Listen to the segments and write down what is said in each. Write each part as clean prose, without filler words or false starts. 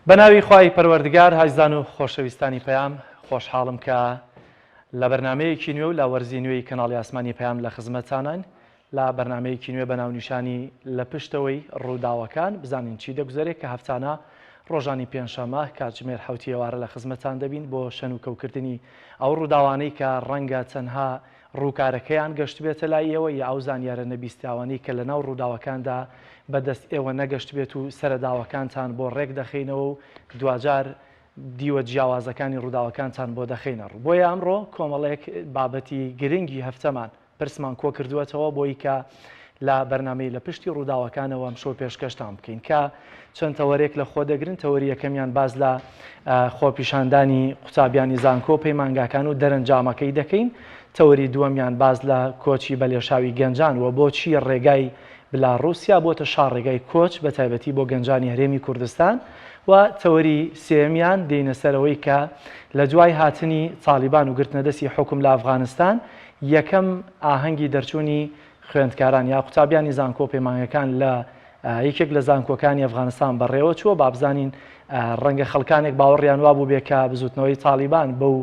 بەناوی خوای پەروەردگار ئازیزان و خۆشەویستانی پەیام خۆشحاڵم کە لە بەرنامەیەکی نوێ و لە وەرزی نوێی کەناڵی ئاسمانی پەیام لە خزمەتانان لە بەرنامەیەکی نوێ بە ناونیشانی لە پشتەوەی ڕووداوەکان بزانین چی دەگوزەرێ کە هەفتانە ڕۆژانی پێنجشەممە کاتژمێر حەوتی ئێوارە لە خزمەتان دەبین بۆ شەنوکەوکردنی ئەو ڕووداوانەی کە ڕەنگە تەنها ڕووکارەکەیان گەشتبێتە لای ئێوە یا ئەو زانیارە نەبیستراوانەی کە لەناو ڕووداوەکاندا بە دەست ئێوە نەگەشتبێت و سەرەداوەکانتان بۆ ڕێک دەخەینەوە و دواجار دیوە جیاوازەکانی ڕووداوەکانتان بۆ دەخەینە ڕوو. بۆیە ئەمڕۆ کۆمەڵێک بابەتی گرنگی هەفتەمان پرسمان کۆکردووەتەوە بۆی کە لە بەرنامەی لە پشتی ڕووداوەکانەوە ئەمشەو پێشکەشتان بکەین کە چەند تەوەرێک لە خۆ دەگرن تەوەری یەکەمیان باس لە خۆپیشاندانی قوتابیانی زانکۆ پەیمانگاکان و دەرەنجامەکەی دەکەین تەوەری دووەمیان باس لە کۆچی بەلێشاوی گەنجان و بۆچی ڕێگای بلاڕوسیا بۆتە شاڕێگای کۆچ بە تایبەتی بۆ گەنجانی هەرێمی کوردستان و تەوەری سێیەمیان دێینە سەر ئەوەی کە لە دوای هاتنی تاڵیبان و گرتنەدەستی حوکم لە ئەفغانستان یەکەم ئاهەنگی دەرچوونی خوێندکاران یا قوتابیانی زانکۆ و پەیمانگەکان لە یەکێک لە زانکۆکانی ئەفغانستان بەڕێوە چووە بابزانین ڕەنگە خەڵکانێک باوەڕیان وابوو بێ کە بزوتنەوەی تاڵیبان بەو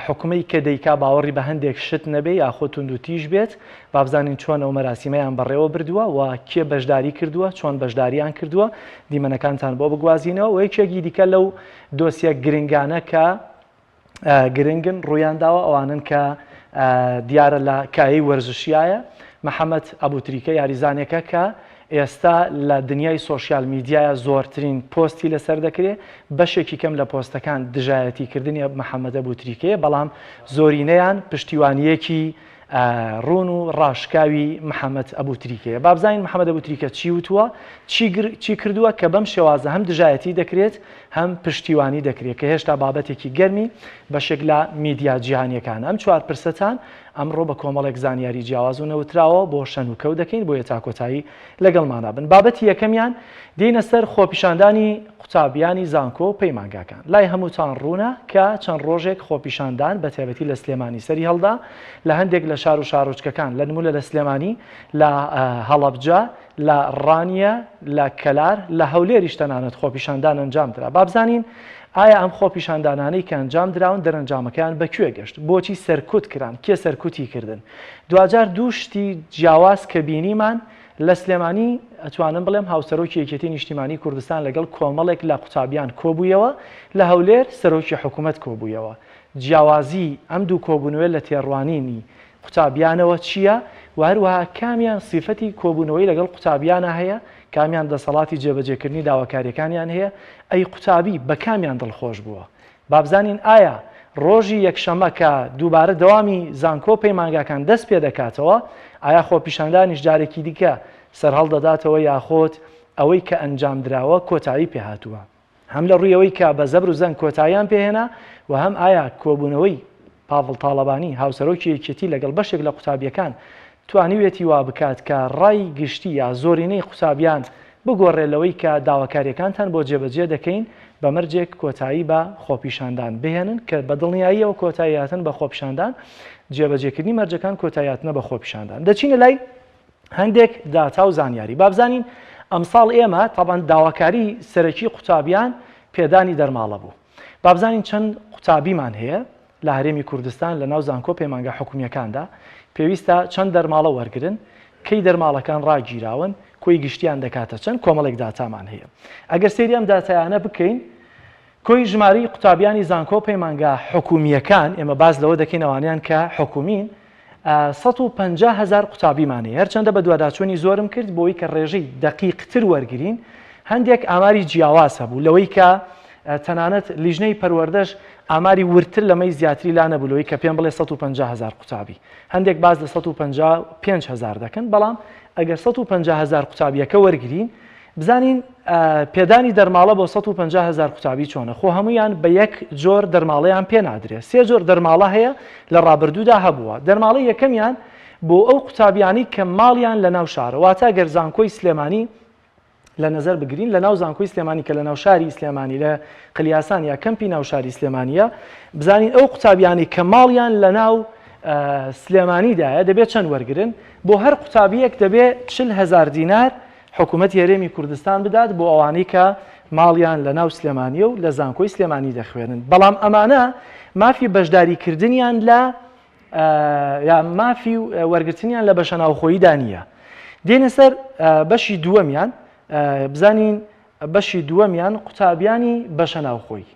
حکومەی کە دەیکا باوەڕی بە هەندێک شت نەبێ یاخۆ توند و تیژ بێت بابزانین چۆن ئەو مەراسیمەیان بەڕێوە بردووە و کێ بەشداری کردووە چۆن بەشداریان کردووە دیمەنەکانتان بۆ بگوازینەوە و یەکێکی دیکە لەو دۆسیە گرنگانە کە گرنگن ڕوویانداوە ئەوانن کە دیارە لە کایەی وەرزشیایە محەممەد ئەبوتریکە یاریزانێکە کە ئێستا لە دنیای سۆشیال میدیایە زۆرترین پۆستی لەسەر دەکرێت بەشێکی کەم لە پۆستەکان دژایەتی کردنی محەممەد ئەبوتریکەیە بەڵام زۆرینەیان پشتیوانیەکی ڕوون و ڕاشکاوی محەممەد ئەبوتریکەیە بابزانین محەممەد ئەبوتریکە چی وتووە چی کردووە کە بەم شێوازە هەم دژایەتی دەکرێت هەم پشتیوانی دەکرێت کە هێشتا بابەتێکی گەرمی بەشێک لە میدیا جیهانیەکان ئەم چوار پرسەتان ئەمڕۆ بە کۆمەڵێک زانیاری جیاواز و نەوتراوە بۆ شەن و کەو دەکەین بۆیە تا کۆتایی لەگەڵمانا بن بابەتی یەکەمیان دێینە سەر خۆپیشاندانی قوتابیانی زانکۆ و پەیمانگاکان لای هەمووتان ڕوونە کە چەند ڕۆژێک خۆپیشاندان بە تایبەتی لە سلێمانی سەری هەڵدا لە هەندێک لە شار و شارۆچکەکان لە نمونە لە سلێمانی لە هەڵەبجە لە ڕانیە، لە کەلار، لە هەولێریش تەنانەت خۆپیشاندان ئەنجام درا. با بزانین ئایا ئەم خۆپیشاندانانەی کە ئەنجام دراون دەرەنجامەکەیان بە کوێ گەشت؟ بۆچی سەرکوت کران؟ کێ سەرکوتی کردن؟ دواجار دوو شتی جیاواز کە بینیمان لە سلێمانی ئەتوانم بڵێم هاوسەرۆکی یەکێتی نیشتیمانی کوردستان لەگەڵ کۆمەڵێک لە قوتابیان کۆبوویەوە، لە هەولێر سەرۆکی حکومەت کۆبوویەوە. جیاوازی ئەم دوو کۆبوونەوە لە تێڕوانینی قوتابیانەوە چییە و هەروەها کامیان سیفەتی کۆبوونەوەی لەگەڵ قوتابیانا هەیە، کامیان دەسەڵاتی جێبەجێکردنی داواکارییەکانیان هەیە، ئەی قوتابی بە کامیان دڵخۆش بووە؟ با بزانین ئایا ڕۆژی یەکشەممە کە دووبارە دەوامی زانکۆ و پەیمانگاکان دەست پێدەکاتەوە، ئایا خۆپیشاندانیش جارێکی دیکە سەرهەڵدەداتەوە یاخود ئەوەی کە ئەنجامدراوە کۆتایی پێهاتووە؟ هەم لە ڕووی ئەوەی کە بە زەبر و زەنگ کۆتاییان پێهێنا و هەم ئایا کۆبوونەوەی پاڤڵ تاڵەبانی هاوسەرۆکی یەکێتی لەگەڵ بەشێک لە قوتابییەکان توانیویەتی وا بکات کە ڕای گشتی یا زۆرینەی قوتابیان بگۆڕێ لەوەی کە داواکارییەکانتان بۆ جێبەجێ دەکەین بە مەرجێک کۆتایی بە خۆپیشاندان بهێنن کە بە دڵنیاییەوە کۆتاییهاتن بە خۆپیشاندان جێبەجێکردنی مەرجەکان کۆتاییهاتنە بە خۆپیشاندان دەچینە لای هەندێک داتا و زانیاری. با بزانین ئەمساڵ ئێمە تەبعەن داواکاری سەرەکی قوتابیان پێدانی دەرماڵە بوو. با بزانین چەند قوتابیمان هەیە لە هەرێمی کوردستان لە ناو زانکۆ پەیمانگا حکومییەکاندا پێویستە چەند دەرماڵە وەرگرن، کەی دەرماڵەکان ڕاگیراون، کۆی گشتیان دەکاتە چەند، کۆمەڵێک داتامان هەیە. ئەگەر سەیری ئەم داتایانە بکەین کۆی ژمارەی قوتابیانی زانکۆ و پەیمانگا حکومییەکان، ئێمە باس لەوە دەکەین ئەوانەیان کە حکومین، 150 هەزار قوتابیمان هەیە، هەرچەندە بەدواداچوونی زۆرم کرد بۆی کە ڕێژەی دەقیقتر وەرگرین، هەندێک ئاماری جیاواز هەبوو لەوەی کە تەنانەت لیژنەی پەروەردەش ئاماری وردتر لەمەی زیاتری لا نەبوو لەوەی کە پێم بڵێ 150 هەزار قوتابی، هەندێک باس لە 155 هەزار دەکەن، بەڵام ئەگەر 150 هەزار قوتابییەکە وەرگرین بزانین پێدانی دەرماڵە بۆ 150 هەزار قوتابی چۆنە؟ خۆ هەموویان بە یەک جۆر دەرماڵەیان پێ نادرێ. سێ جۆر دەرماڵە هەیە لە ڕابردوودا هەبووە. دەرماڵەی یەکەمیان بۆ ئەو قوتابیانەی کە ماڵیان لە ناو شارە. واتە گەر زانکۆی سلێمانی لە نەزەر بگرین، لە ناو زانکۆی سلێمانی کە لە ناو شاری سلێمانی لە قلیاسان یا کەمپی ناو شاری سلێمانییە، بزانین ئەو قوتابیانەی کە ماڵیان لە ناو سلێمانیدایە دەبێت چەند وەرگرن؟ بۆ هەر قوتابییەک دەبێ 40 هەزار دینار حکومەتی هەرێمی کوردستان بدات بۆ ئەوانەی کە ماڵیان لە ناو سلێمانیە و لە زانکۆی سلێمانی دەخوێنن بەڵام ئەمانە مافی بەشداریکردنیان لە یا مافی وەرگرتنیان لە بەشە ناوخۆییدا نییە. دێنە سەر بەشی دووەمیان بزانین بەشی دووەمیان قوتابیانی بەشە ناوخۆیی.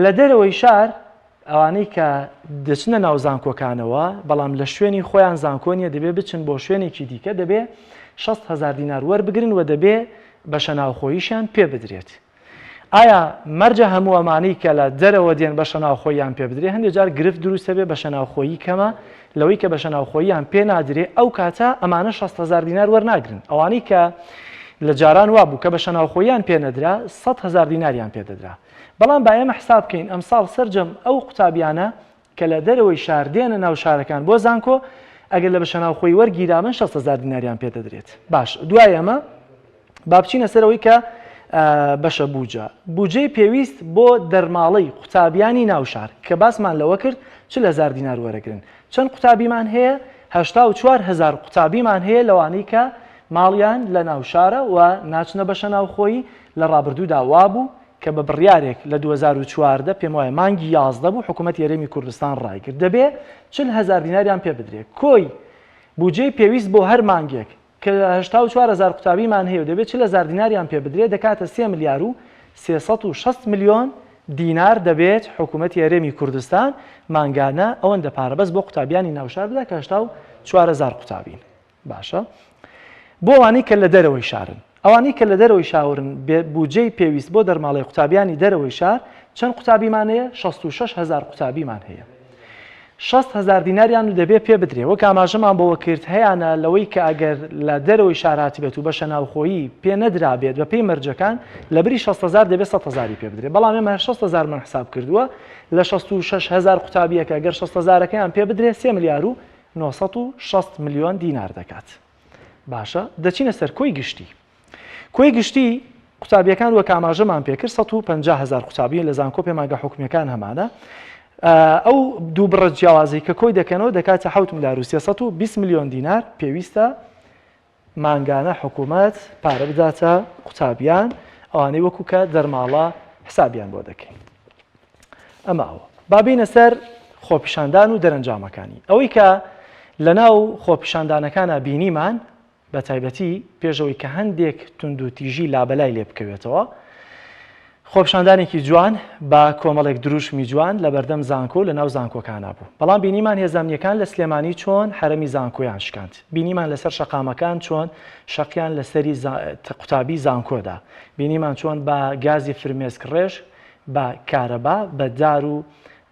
لە دەرەوەی شار ئەوانەی کە دەچنە ناو زانکۆکانەوە بەڵام لە شوێنی خۆیان زانکۆ نییە دەبێ بچن بۆ شوێنێکی دیکە دەبێ 6 هزار دینار وەربگرن و دەبێ بەشە ناوخۆییشیان پێ بدرێت. ئایا مەرجە هەموو ئەمانەی کە لە دەرەوە دێن بەشە ناوخۆییان پێ بدرێ؟ هەندێک جار گرفت دروست دەبێ بەشە ناوخۆیی کەمە لەوەی کە بەشە ناوخۆییان پێ نادرێ ئەو کاتە ئەمانە 6 هزار دینار وەرناگرن ئەوانەی کە لە جاران وابوو کە بەشە ناوخۆییان پێ نەدرا 100 هزار دیناریان پێ دەدرا بەڵام با ئێمە حساب بکەین ئەمساڵ سەرجەم ئەو قوتابیانە کە لە دەرەوەی شار دێنە ناو شارەکان بۆ زانکۆ ئەگەر لە بەشە ناوخۆی وەرگیرابن 6 هزار دیناریان پێ دەدرێت باش دوای ئەمە با بچینە سەر ئەوەی کە بەشە بوجە بوجەی پێویست بۆ دەرماڵەی قوتابیانی ناوشار کە باسمان لەوە کرد 40 هزار دینار وەرەگرن چەند قوتابیمان هەیە 84 هزار قوتابیمان هەیە لەوانەی کە ماڵیان لە ناوشارە و ناچنە بەشە ناوخۆیی لە ڕابردوودا وابوو کە بە بڕیارێک لە 2014 پێم وایە مانگی 11 بوو حکوومەتی هەرێمی کوردستان ڕایگرت دەبێ 40 هزار دیناریان پێ بدرێت کۆی بودجەی پێویست بۆ هەر مانگێک کە 84 هەزار قوتابیمان هەیە و دەبێت 40 هەزار دیناریان پێ بدرێت دەکاتە سێ ملیار و 360 ملیۆن دینار دەبێت حکوومەتی هەرێمی کوردستان مانگانە ئەوەندە پارە بەس بۆ قوتابیانی ناوشار بدا کە 84 هەزار قوتابین. باشە بۆ ئەوانەی کە لە دەرەوەی شارن ئەوانەی کە لە دەرەوەی شاورن بودجەی پێویست بۆ دەرماڵەی قوتابیانی دەرەوەی شار چەند قوتابیمان هەیە 66 هەزار قوتابیمان هەیە 6 هەزار دیناریان و دەبێ پێ بدرێ وەک ئاماژەمان بەوە کرد هەیانە لەوەی کە ئەگەر لە دەرەوەی شار هاتبێت و بەشە ناوخۆیی پێ نەدرابێت بە پێی مەرجەکان لە بری 6 هەزار دەبێت 100 هەزاری پێ بدرێ بەڵام ئێمە هەر 6 هەزارمان حساب کردووە لە 66 هەزار قوتابیەکە گەر 6 هەزارەکەیان پێ بدرێ 3 ملیار و 960 ملیۆن دینار دەکات باشە دەچینە سەر کۆی گشتی کۆی گشتی قوتابیەکان وەک ئاماژەمان پێکرد 150 هزار قوتابی لە زانکۆ پەیمانگە حکومیەکان هەمانە ئەو دوو بڕە جیاوازی کە کۆی دەکەنەوە دەکاتە 7 ملیار و 320 ملیۆن دینار پێویستە مانگانە حکوومەت پارە بداتە قوتابیان ئەوانەی وەکو کە دەرماڵە حسابیان بۆ دەکەین ئەمە ئەوە بابینە سەر خۆپیشاندان و دەرەنجامەکانی ئەوەی کە لەناو خۆپیشاندانەکانە بینیمان بە تایبەتی پێش ئەوەی کە هەندێک توندوتیژی لابەلای لێ بکەوێتەوە، خۆپیشاندانێکی جوان بە کۆمەڵێک دروشمی جوان لە بەردەم زانکۆ و لە ناو زانکۆکانا بوو. بەڵام بینیمان هێزە ئەمنییەکان لە سلێمانی چۆن حەرەمی زانکۆیان شکاند. بینیمان لەسەر شەقامەکان چۆن شەقیان لە سەری قوتابی زانکۆ دا. بینیمان چۆن بە گازی فرمێسکڕێژ، بە کارەبا، بە دار و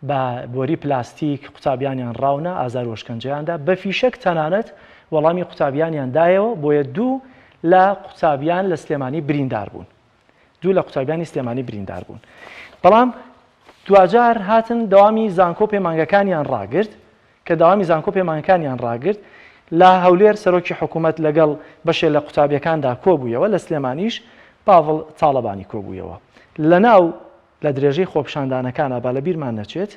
بە بۆری پلاستیک قوتابیانیان ڕاونا، ئازار و ئەشکەنجەیان دا، بە فیشەک تەنانەت وەڵامی قوتابیانیان دایەوە، بۆیە دوو لە قوتابیان لە سلێمانی بریندار بوون. دوو لە قوتابیانی سلێمانی بریندار بوون. بەڵام دواجار هاتن دەوامی زانکۆ پەیمانگەکانیان ڕاگرت، کە دەوامی زانکۆ پەیمانگەکانیان ڕاگرت، لە هەولێر سەرۆکی حکوومەت لەگەڵ بەشێ لە قوتابیەکاندا کۆبوویەوە، لە سلێمانیش پاڤڵ تاڵەبانی کۆبوویەوە. لەناو لە درێژەی خۆپیشاندانەکانا با لە بیرمان نەچێت،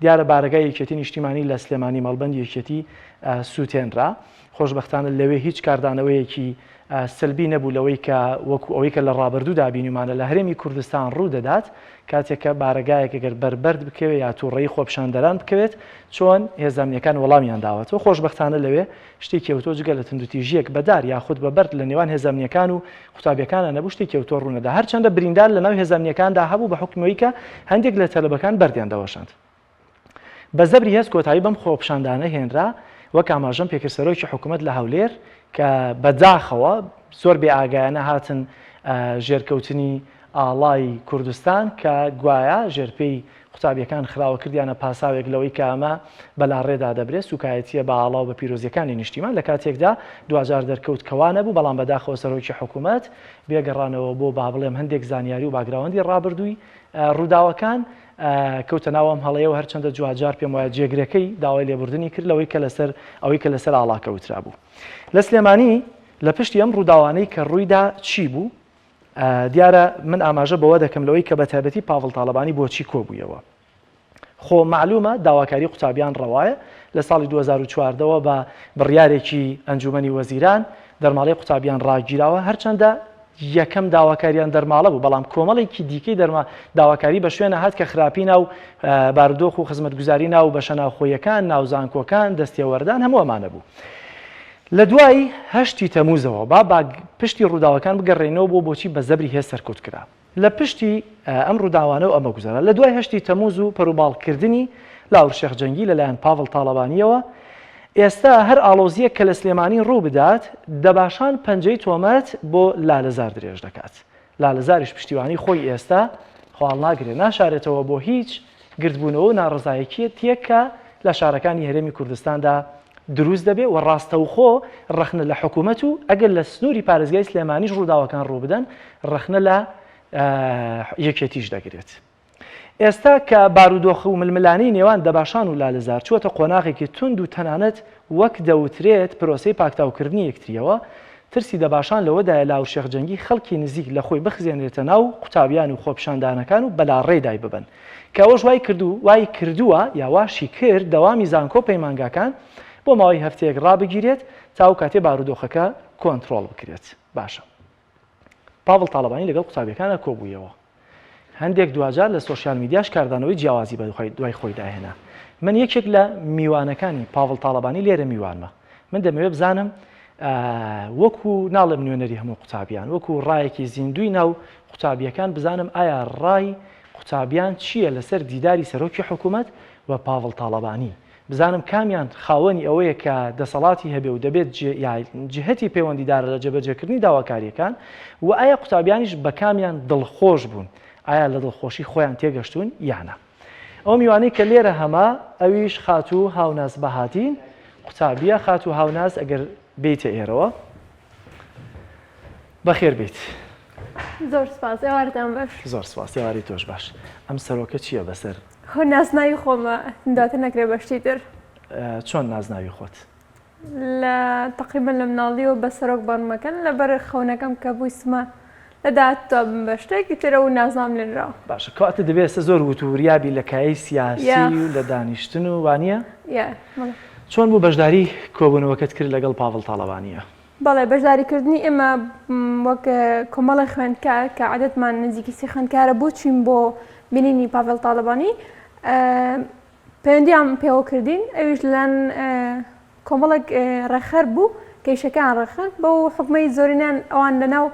دیارە بارەگای یەکێتی نیشتیمانی لە سلێمانی مەڵبەندی یەکێتی سووتێنرا. خۆشبەختانە لەوێ هیچ کاردانەوەیەکی سلبی نەبوو لەوەی کە وەکو ئەوەی کە لە ڕابردوودا بینیومانە لە هەرێمی کوردستان ڕوو دەدات کاتێک کە بارەگایەک گەر بەر بەرد بکەوێت یا تووڕەیی خۆپیشاندەران بکەوێت چۆن هێزە ئەمنییەکان وەڵامیان داوەتەوە. خۆشبەختانە لەوێ شتێکی ئەوتۆ جگە لە توندوتیژییەک بە دار یاخود بە بەرد لە نێوان هێزە ئەمنییەکان و قوتابیەکانا نەبوو شتێکی ئەوتۆ ڕوونەدا هەرچەندە بریندار لەناو هێزە ئەمنیەکاندا هەبوو بە حوکمی ئەوەی کە هەندێک لە تەلەبەکان بەردیان دەوەشاند بە زەبری هێز کۆتایی بەم خۆپیشاندانە هێنرا وەک ئاماژەم پێکرد سەرۆکی حکوومەت لە هەولێر کە بەداخەوە زۆر بێ ئاگایانە هاتن ژێرکەوتنی ئاڵای کوردستان کە گوایە ژێرپێی قوتابیەکان خراوە کردیانە پاساوێک لەوەی کە ئەمە بە لاڕێدا دەبرێت، سوکایەتیە بە ئاڵا و بە پیرۆزیەکانی نیشتیمان، لە کاتێکدا دواجار دەرکەوت کە وا نەبوو، بەڵام بەداخەوە سەرۆکی حکومەت بێ گەڕانەوە بۆ با بڵێم هەندێک زانیاری و باکگراوەندی ڕابردووی ڕووداوەکان کەوتە ناو ئەم هەڵەیەوە، هەرچەندە جواجار پێم وایە جێگرەکەی داوای لێبوردنی کرد لەوەی کە لەسەر ئەوەی کە لەسەر ئاڵاکە وترابوو. لە سلێمانی لە پشتی ئەم ڕووداوانەی کە ڕوویدا چی بوو؟ دیارە من ئاماژە بەوە دەکەم لەوەی کە بە تایبەتی پاڤڵ تاڵەبانی بۆچی کۆبوویەوە. خۆ مەعلومە داواکاری قوتابیان ڕەوایە، لە ساڵی 2014 وە بە بڕیارێکی ئەنجومەنی وەزیران دەرماڵەی قوتابیان ڕاگیراوە، هەرچەندە. یەکەم داواکاریان دەرماڵە بوو، بەڵام کۆمەڵێکی دیکەی دەرما داواکاری بە شوێنە هات کە خراپی ناو بارودۆخ و خزمەتگوزاری ناو بەشە ناوخۆیەکان، ناو زانکۆکان، دەستێوەردان هەموو ئەمانە بوو. لە دوای هەشتی تەمووزەوە با با پشتی ڕووداوەکان بگەڕێینەوە بۆ بۆچی بە زەبری هێز سەرکوت کرا. لە پشتی ئەم ڕووداوانە و ئەمە گوزەرا. لە دوای هەشتی تەمووز و پەروباڵکردنی لاهور شێخ جەنگی لەلایەن پاڤڵ تاڵەبانییەوە، ئێستا هەر ئاڵۆزییەک کە لە سلێمانی ڕوو بدات، دەباشان پەنجەی تۆمەت بۆ لالەزار درێژ دەکات. لالەزاریش پشتیوانی خۆی ئێستا خۆهەڵناگرێ، ناشارێتەوە بۆ هیچ گردبوونەوە و ناڕەزایەکییەتییەک کە لە شارەکانی هەرێمی کوردستاندا دروست دەبێ و ڕاستەوخۆ ڕەخنە لە حکوومەت و ئەگەر لە سنووری پارێزگای سلێمانیش ڕووداوەکان ڕوو بدەن ڕەخنە لە یەکێتیش دەگرێت. ئێستا کە بارودۆخ و ململانێی نێوان دەباشان و لالەزار چووەتە قۆناغێکی توند و تەنانەت وەک دەوترێت پرۆسەی پاکتاوکردنی یەکترییەوە، ترسی دەباشان لەوەدایە لاهور شێخ جەنگی خەڵکی نزیک لە خۆی بخزێنرێتە ناو قوتابیان و خۆپیشاندانەکان و بەلاڕێدای ببەن کە ئەوەش وای کردو وای کردووە یا واشی کرد دەوامی زانکۆ و پەیمانگاکان بۆ ماوەی هەفتەیەک ڕابگیرێت تا ئەو کاتەی بارودۆخەکە کۆنترۆڵ بکرێت. باشە پاڤڵ تاڵەبانی لەگەڵ قوتابیەکانا کۆبوویەوە. هەندێک دواجار لە سۆشیال میدیاش کاردانەوەی جیاوازی بە دوای خۆیدا هێنا. من یەکێک لە میوانەکانی پاڤڵ تاڵەبانی لێرە میوانمە. من دەمەوێت بزانم وەکو ناڵێم نوێنەری هەموو قوتابیان، وەکو ڕایەکی زیندووی ناو قوتابیەکان بزانم ئایا ڕای قوتابیان چییە لەسەر دیداری سەرۆکی حکوومەت و پاڤڵ تاڵەبانی؟ بزانم کامیان خاوەنی ئەوەیە کە دەسەڵاتی هەبێ و دەبێت جهتی پەیوەندیدارە لە جێبەجێکردنی داواکارییەکان و ئایا قوتابیانیش بە کامیان دڵخۆش بوون، ئایا لە دڵخۆشی خۆیان تێگەشتوون یا نا. ئەو میوانەی کە لێرە هەمە ئەویش خاتوو هاوناز بەهادین قوتابییە، خاتوو هاوناز ئەگەر بێیتە ئێرەوە بەخێر بێیت. زۆر سپاس، ئێوارەتان باش. زۆر سپاس، ئێوارەی تۆش باش. ئەم سەرۆکە چییە بەسەر؟ خۆ نازناوی خۆمە دواتر نەکرێ بە شتی تر. چۆن نازناوی خۆت؟ لە تەقریبەن لە مناڵیەوە بە سەرۆک بانگمەکەن لەبەر خەونەکەم کە بویستمە لە داهاتوودا بم بە شتێک ئیتر ئەو نازناوم لێنراوە. باشە کەواتە دەبێ ئێستا زۆر وت و وریا بی لە کایەی سیاسی و لە دانیشتن و وانیە؟ یا بەڵێ. چۆن بوو بەشداری کۆبوونەوەکەت کرد لەگەڵ پاڤڵ تاڵەبانیە؟ بەڵێ بەشداریکردنی ئێمە وەک کۆمەڵی خوێندکار کە عەدەدمان نزیکی سی خوێندکارە بۆ چوین بۆ بینینی پاڤێڵ تاڵەبانی پەیوەندیان پێوە کردین ئەویش لەلایەن کۆمەڵێک ڕێکخەر بوو کە ئیشەکەیان ڕێکخست بەو حوکمەی زۆرینەیان ئەوان لەناو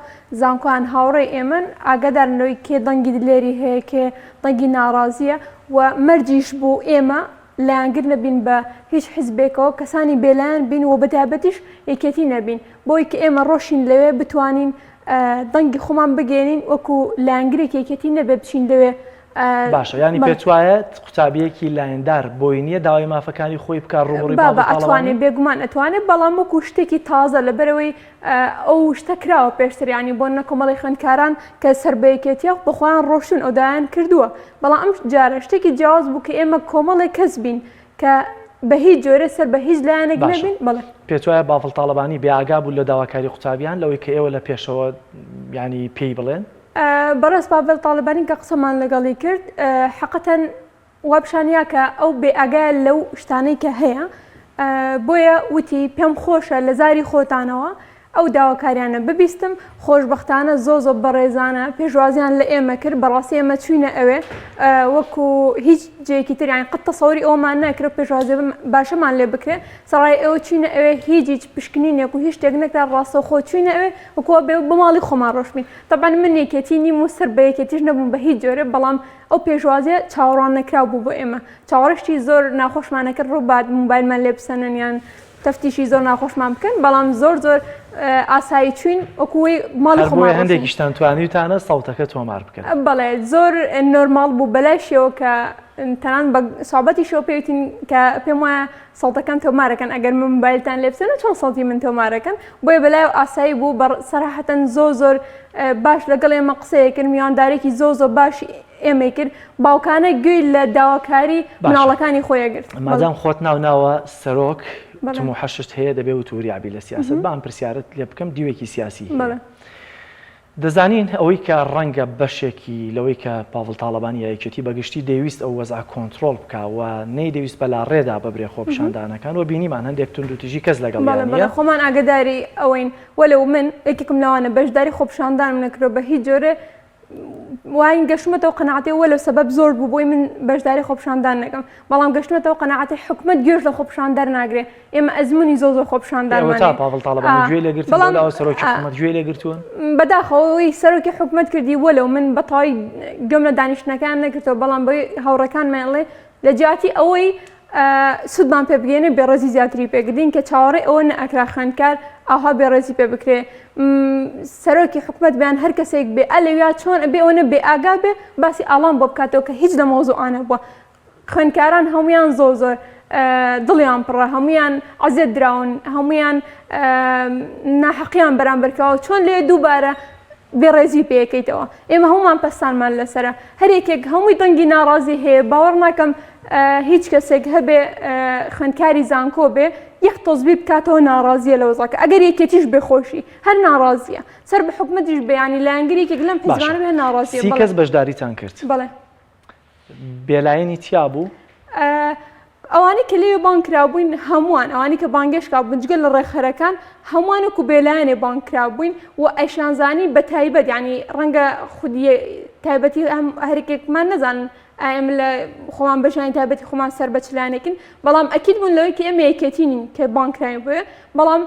زانکۆیان هاوڕێی ئێمەن ئاگادارن لەوەی کێ دەنگی دلێری هەیە کێ دەنگی ناڕازیە و مەرجیش بوو ئێمە لایەنگر نەبین بە هیچ حیزبێکەوە، کەسانی بێلایەن بین و بەتایبەتیش یەکێتی نەبین، بۆی کە ئێمە ڕۆشین لەوێ بتوانین دەنگی خۆمان بگەیەنین وەکو لایەنگرێکی یەکێتی نەبێ بچین لەوێ. باشە یانی پێت وایە قوتابیەکی لایەندار بۆی نییە داوای مافەکانی خۆی بکات ڕووبەڕووی بابە ئەتوانێ بێگومان ئەتوانێ بەڵام وەکو شتێکی تازە لەبەرەوەی ئەو شتە کراوە پێشتر یانی بۆ نە کۆمەڵی خوێندکاران کە سەر بە یەکێتیە بە خۆیان ڕۆشتون ئەو دایان کردووە بەڵام ئەم جارە شتێکی جیاواز بوو کە ئێمە کۆمەڵێک کەس بین کە بە هیچ جۆرێ سەر بە هیچ لایەنێک نەبین بەڵێ. پێت وایە بافڵ تاڵەبانی بێ ئاگا بوو لە داواکاری قوتابیان لەوەی کە ئێوە لە پێشەوە یانی پێی بڵێن؟ بەڕێز پاڤێڵ تاڵەبانی کە قسەمان لەگەڵی کرد حەقەتەن وا پیشان یا کە ئەو بێ ئاگایە لەو شتانەی کە هەیە بۆیە وتی پێم خۆشە لە زاری خۆتانەوە ئەو داواکاریانە ببیستم خۆشبەختانە زۆ زۆ بەڕێزانە پێشوازیان لە ئێمە کرد بەڕاستی ئێمە چوینە ئەوێ وەکو هیچ جێکی تر یان قەت تەسەوری ئەومان نەکرد پێشوازی باشەمان لێ بکرێ سەڕای ئەوە چوینە ئەوێ هیچ هیچ پشکنینێک و هیچ شتێک نەکرا ڕاستەوخۆ چوینە ئەوێ وەکو بێ بە ماڵی خۆمان ڕۆشتین تەبعەن من یەکێتی نیم و سەر بە یەکێتیش نەبووم بە هیچ جۆرێ بەڵام ئەو پێشوازیە چاوەڕوان نەکراو بوو بۆ ئێمە چاوەڕێ شتی زۆر ناخۆشمان ئەکرد ڕووبات موبایلمان لێ بسەنن یان تەفتیشی زۆر ناخۆشمان بکەن بەڵام زۆر زۆر ئاسایی چوین وەکو وەی ماڵی هەر خۆمان بۆیە ڕۆشتین. هەندێکیشتان توانیوتانە سەوتەکە تۆمار بکەن. بەڵێ زۆر نۆرماڵ بوو بەلایشیەوە کە تەنان بە سوعبەتیشەوە پێی وتین کە پێم وایە سەوتەکەم تۆمارەکەن ئەگەر من موبایلتان لێ بسەنن چۆن سەوتی من تۆمارەکەن بۆیە بەلایەوە ئاسایی بوو بە سەراحەتەن زۆر زۆر باش لەگەڵ ئێمە قسەیە کرد میواندارێکی زۆر زۆر باشی ئێمەی کرد باوکانە گوێی لە داواکاری مناڵەکانی خۆی ئەگرت. مادام خۆت ناو ناوە سەرۆک تموحەشت هەیە دەبێ وتوریابی لە سیاسەت با ئەم پرسیارەت لێ بکەم دیوێکی سیاسی هەیە. دەزانین ئەوەی کە ڕەنگە بەشێکی لەوەی کە پاڤڵ تاڵەبانی یا یەکێتی بە گشتی دەیویست ئەو وەزعە کۆنترۆڵ بکا و نەیدەویست بە لاڕێدا ببرێ خۆپیشاندانەکان و بینیمان هەندێک توندوتیژی کەس بەڵێ لەگەڵیان بەڵێ نییە. خۆمان ئاگەداری ئەوەین وەلەو من یەکێکم لەوانە بەشداری خۆپیشاندانم نەکردوە بە هیچ جۆرێ واین گەشتمەتەوە قەناعەتێ وەلەو سەبەب زۆر بوو بۆی من بەشداری خۆپیشاندان نەکەم بەڵام گەشتمەتەوە قەناعەتێ حکومەت گوێش لە خۆپیشاندەر ناگرێ ئێمە ئەزموونی زۆر زۆر خۆپیشاندانمان ئەوەتا پاڤڵ تاڵەبانی گوێی لێ گرتن بەڵام لەولاوە سەرۆکی حکومەت گوێی لێ گرتوون؟ بەداخەوە سەرۆکی حکومەت کردی وەلەو من بە تەواوی گوێم لە دانیشتنەکەیان نەگرتەوە بەڵام بەوەی هاوڕێکانمان ئەڵێ لە جیاتی ئەوەی سوودمان پێ بگەێنێ بێڕێزی زیاتری پێکردین کە چاوەڕێی ئەوە نەئەکرا خوێندکار ئاها بێڕێزی پێ بکرێ سەرۆکی حکومەت بیان هەر کەسێک بێ ئەلەویا چۆن ئەبێ ئەوەنە بێ ئاگا بێ باسی ئاڵان بۆ بکاتەوە کە هیچ لە مەوزوعانە بووە خوێندکاران هەمویان زۆر زۆر دڵیان پڕە هەمویان عەزێت دراون هەمویان ناحەقیان بەرامبەرکەوە چۆن لێ دووبارە بێڕێزی پێەکەیتەوە ئێمە هەمومان پەستانمان لەسرە هەر یەکێک هەمووی دەنگی ناڕازی هەیە باوەڕ ناکەم هیچ کەسێک هەبێ خوێندکاری زانکۆ بێ یەک تۆزبی بکاتەوە ناڕازیە لە وەزعەکە ئەگەر یەکێتیش بێ خۆشی هەر ناڕازیە سەر بە حکومەتیش بەیانی لایەنگری یەکێک لەم حیزبانە بێ ناڕازیە سی کەس بەشداریتان کرد بەڵێ بێلایەنی تیا بوو؟ ئەوانەی کە لەوێ بانگ کرابووین هەمووان ئەوانەی کە بانگێش کرابوون جگە لە ڕێکخەرەکان هەمووان وەکو بێلایەنێ بانگ کرابووین و ئەیشانزانی بە تایبەت یعنی ڕەنگە خودی تایبەتی هەم هەرێکێکمان نەزانن ئایا ئێمە لە خۆمان بەژانی تایبەتی خۆمان سەر بە چ لایەنێکین بەڵام ئەکید بوون لەوەی کە ئێمە یەکێتی نین کە بانگ کراین بۆیە بەڵام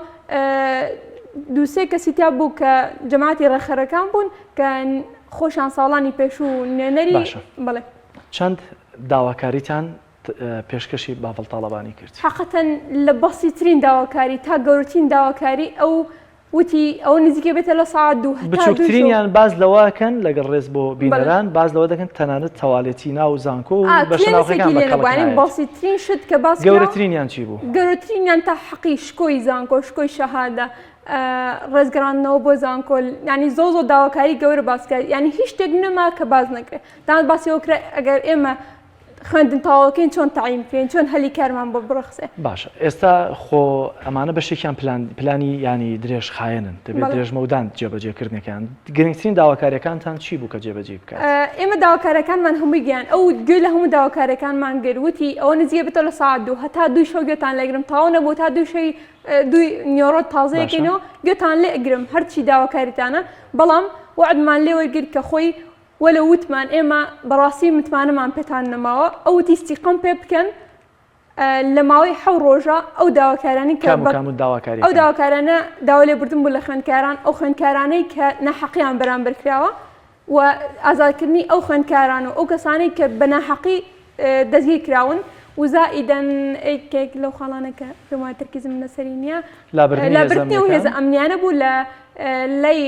دووسێ کەسی تیا بوو کە جەماعەتی ڕێکخەرەکان بوون کە خۆشیان ساڵانی پێشوو نوێنەری باشە بەڵێ. چەند داواکاریتان پێشکەشی باڤڵ تاڵەبانی کرد؟ حەقەتەن لە بەسیترین داواکاری تا گەورەترین داواکاری ئەو وتی ئەوە نزیکە بێتە لە سەعات دوو هەتا دووی شەو. بچووکترینیان باس لەوە ئەکەن لەگەڵ ڕێز بۆ بەڵێ. بینەران باس لەوە دەکەن تەنانەت تەوالێتی ناو زانکۆ و ئا بەشە ناوخۆیەکان کلێنسێکی بە لێ کەڵک نەبوو یانی نایەت. بەسیترین شت کە باس کرا گەورەترینیان چی بوو؟ گەورەترینیان تا حەقی شکۆی زانکۆ شکۆی شەهادە ڕێزگەڕاندنەوە بۆ زانکۆ یانی زۆر زۆر داواکاری گەورە باس کرا یانی هیچ شتێک نەما کە باس نەکرێت تەنانەت باسی ئەوە کرا ئەگەر ئێمە خوێندن تەواوەکەین چۆن تەعین بکرێین چۆن هەلی کارمان بۆ بڕەخسێ. باشە ئێستا خۆ ئەمانە بەشێکیان پلان پلانی یانی درێژخایەنن دەبێت بەڵێ. درێژمەودان جێبەجێکردنەکەیان گرنگترین داواکاریەکانتان چی بوو کە جێبەجێی بکات؟ ئێمە داواکاریەکانمان هەمووی گەیاند ئەو گوێی لە هەموو داواکاریەکانمان گرت وتی ئەوە نزیکە بێتەوە لە سەعات دوو هەتا دووی شەو گوێتان لێگرم تەواو نەبوو تا دووی شەوی دووی نیۆڕۆ تازە باشە. یەکەینەوە گوێتان لێ ئەگرم هەرچی داواکاریتانە بەڵام وەعدمان لێ وەرگرت کە خۆی وەلو وتمان ئێمە بەڕاستی متمانەمان پێتان نەماوە ئەو وتی سیقەم پێ بکەن لە ماوەی حەو ڕۆژە ئەو داواکارانی کە کام و بە کام و ئەو داواکاریەکان؟ داواکارانە داوا لێبوردن بوو لە خوێندکاران ئەو خوێندکارانەی کە ناحەقیان بەرامبەر کراوە و ئازادکردنی ئەو خوێندکاران و ئەو کەسانەی کە بە ناحەقی دەستگیر کراون و زائیدەن یەکێک لەو خاڵانە کە پێم وایە تەرکیزم لەسەری نییە لابردنی هێزە لابردنی ئەو هێزە ئەمنیەکان؟ ئەمنیانە بوو لە لای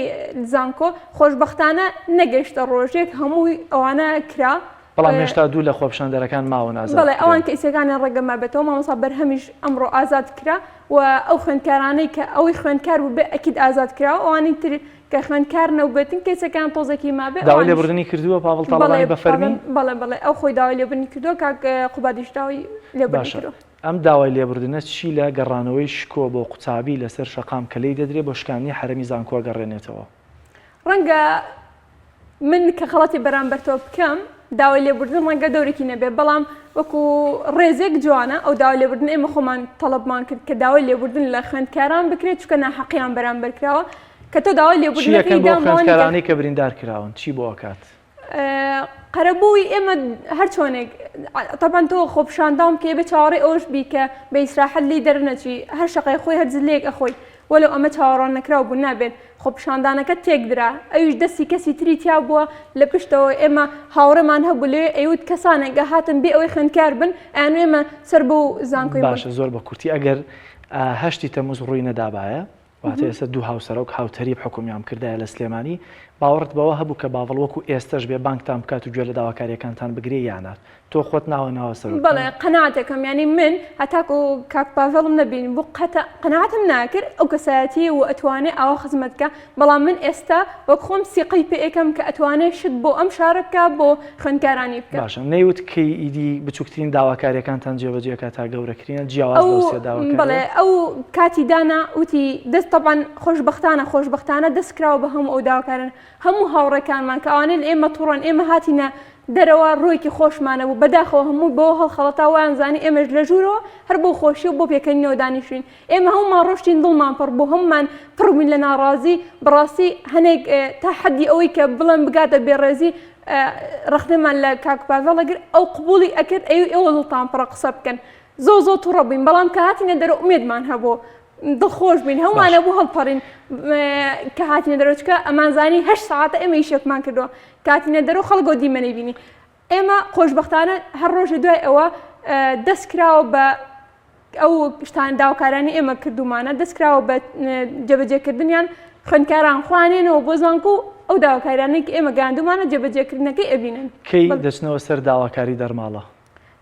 زانکۆ خۆشبەختانە نەگەیشتە ڕۆژێک هەمووی ئەوانە کرا بەڵام هێشتا دوو لە خۆپیشاندەرەکان ماون ئازاد بەڵێ ئەوان بکرێن. کەیسەکانیان ڕەنگە مابێتەوە مامۆستا بەرهەمیش ئەمڕۆ ئازاد کرا و ئەو خوێندکارانەی کە ئەوەی خوێندکار بوو بێ ئەکید ئازاد کراوە ئەوانی تر کە خوێندکار نەوبێتن کەیسەکەیان تۆزێکی مابێ داوای ئەوانیش لێبوردنی کردووە پاڤڵ بەڵێ تاڵەبانی بە فەرمی؟ بەڵێ بەڵێ ئەو خۆی داوای لێبوردنی کردووە کاک قوبادیش داوای لێبوردنی باشە کردووە. ئەم داوای لێبوردنە چی لە گەڕانەوەی شکۆ بۆ قوتابی لەسەر شەقام کە لێی دەدرێ بۆ شکاندنی حەرەمی زانکۆ ئەگەڕێنێتەوە؟ ڕەنگە من کە خەڵاتی بەرامبەر تۆ بکەم داوای لێبوردن ڕەنگە دەورێکی نەبێ بەڵام وەکو ڕێزێک جوانە ئەو داوای لێبوردن ئێمە خۆمان تەڵەبمان کرد کە داوای لێبوردن لە خوێندکاران بکرێت چونکە ناحەقیان بەرامبەر کراوە کە تۆ داوای چی لێبوردنەکەی ئەکەن بۆ دام بەوە نیکە خوێندکارانەی کە بریندار کراون چی بۆ ئەکات؟ قەرەبووی ئێمە هەر چۆنێک تەبعەن تۆ خۆپیشاندان بکەی بێ چاوەڕێی ئەوەش بی کە بە ئیسراحەت لێی دەرنەچی هەر شەقەی خۆی هەر زلەیەک ئەخۆی وەلو ئەمە چاوەڕوان نەکراو بوو نابێت خۆپیشاندانەکە تێکدرا ئەویش دەستی کەسی تری تیا بووە لە پشتەوە ئێمە هاوڕێمان هەبوو لەوێ ئەیوت کەسانێک ئەهاتن بێ ئەوەی خوێندکار بن ئەیان ئێمە سەر بەو زانکۆی بوون. باشە زۆر بە کورتی ئەگەر هەشتی تەموز ڕووی نەدابایە واتە ئێستا دوو هاوسەرۆک هاوتەریب حوکمیان بکردایە لە سلێمانی، باوەڕت بەوە هەبوو کە باڤڵ وەکو ئێستەش بێ بانگتان بکات و گوێ لە داواکارییەکانتان بگرێ یا نا؟ تۆ خۆت ناوە ناوە سەرۆک بەڵێ قەناعەتێکم یانی من هەتاکو کاک پاڤێڵم نەبینیبوو قەت قەناعەتم ناکرد ئەو کەسایەتییە و ئەتوانێ ئاوا خزمەت بکا بەڵام من ئێستا وەک خۆم سیقەی پێ ئەکەم کە ئەتوانێ شت بۆ ئەم شارە بکا بۆ خوێندکارانی بکا. باشە نەیوت کەی ئیدی بچوکترین داواکاریەکانتان جێبەجێ ئەکات تا گەورەکرینە جیاواز ئەو لەو سێ داواکاریە؟ بەڵێ ئەو کاتی دانا وتی دەست تەبعەن خۆشبەختانە خۆشبەختانە دەست کراوە بە هەموو ئەو داواکارانە. هەموو هاوڕێکانمان کە ئەوانەی لە ئێمە توڕەن ئێمە هاتینە دەرەوە ڕوویەکی خۆشمان نەبوو بەداخەوە هەموو بەوە هەڵخەڵەتا وایان زانی ئێمەش لە ژوورەوە هەر بۆ خۆشی و بۆ پێکەنینەوە دانیشتوین ئێمە هەموومان ڕۆشتین دڵمان پڕ بوو هەموومان پڕ بووین لە ناڕازی بەڕاستی هەنێک تا حەدی ئەوەی کە بڵێم بگاتە بێڕێزی ڕەخنەمان لە کاک پاڤێڵ ئەگرت ئەو قبوڵی ئەکرد ئەیوو ئێوە دڵتان پڕە قسە بکەن زۆر زۆر توڕە بووین بەڵام کە هاتینە دەرەوە ئومێدمان هەبوو دڵخۆش بووین هەموومان باش. هەبوو هەڵپەڕین کە هاتینە دەرەوە چکە ئەمانزانی هەشت سەعاتە ئێمە ئیشێکمان کردووە کە هاتینە دەرەوە خەڵک ئەو دیمەنەی بینی ئێمە خۆشبەختانە هەر ڕۆژێ دوای ئەوە دەست کراوە بە ئەو شتان داواکارانی ئێمە کردومانە دەست کراوە بە جێبەجێکردنیان خوێندکاران خوانێنەوە بۆ زانکۆ و ئەو داواکاریانەی کە ئێمە گەیاندومانە جێبەجێکردنەکەی ئەبینن. کەی دەچنەوە سەر داواکاری دەرماڵە؟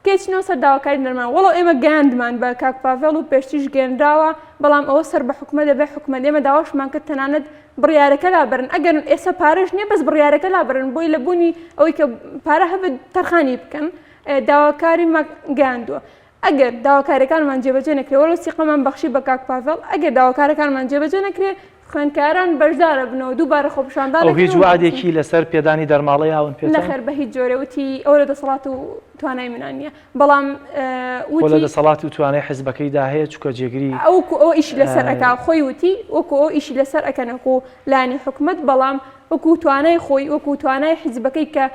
کەی چنەوە سەر داواکاری دەرماڵە؟ وەڵا ئێمە گەیاندمان بە کاک پاڤێڵ و پێشتریش گەیەنراوە، بەڵام ئەوە سەر بە حکومەت دەبێت حکومەت ئێمە داواشمان کرد تەنانەت بڕیارەکە لابەرن ئەگەر ئێستا پارەش نییە بەس بڕیارەکە لابەرن بۆی لە بوونی ئەوەی کە پارە هەبێت تەرخانی بکەن داواکاریمان گەیاندووە. ئەگەر داواکاریەکانمان جێبەجێ نەکرێ وەلو سیقەمان بەخشی بە کاک پاڤێڵ ئەگەر داواکارەکانمان جێبەجێ نەکرێ خوێندکاران بەشدارەبنەوە دووبارە خۆپیشاندان ئەو دەکەن هیچ و ناچن. وەعدێکی لەسەر پێدانی دەرماڵە یاون پێتان؟ نەخێر بە هیچ جۆرێ وتی ئەوە لە دەسەڵات و توانای منا نیە بەڵام خۆ لە وتی. دەسەڵات و توانای حزبەکەیدا هەیە چونکە جێگری. وەکو ئەوە ئیشی لەسەر ئەکا خۆی وتی وەکو ئەوە ئیشی لەسەر ئەکەن وەکو لایەنی حکومەت بەڵام وەکو توانای خۆی وەکو توانای حزبەکەی کە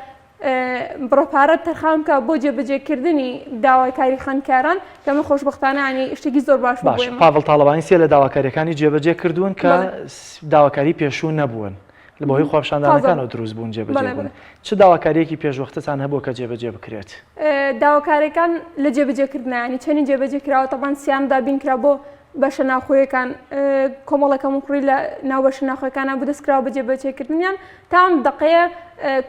بڕە پارە تەرخان بکا بۆ جێبەجێکردنی داواکاری خوێندکاران کە ئەمە خۆشبەختانە یانی شتێکی زۆر باش بوو بۆ باشە ئێمە. پاڤڵ تاڵەبانی سێ لە داواکاریەکانی جێبەجێ کردوون کە بەڵێ. داواکاری پێشوو نەبوون لە بەهۆی تازە خۆپیشاندانەکانەوە بوو. دروست بوون جێبەجێ بەڵێ بوون بەڵێ. چ داواکاریەکی پێشوەختەتان هەبووە کە جێبەجێ بکرێت؟ داواکاریەکان لە جێبەجێکردنە یانی چەنی جێبەجێ کراوە تەبعەن سیان دابین کرا بۆ بەشە ناوخۆیەکان کۆمەڵە کەموکوڕی لە ناو بەشە ناوخۆیەکانە بوو دەست کراوە بە جێبەجێکردنیان تا ئەم دەقەیە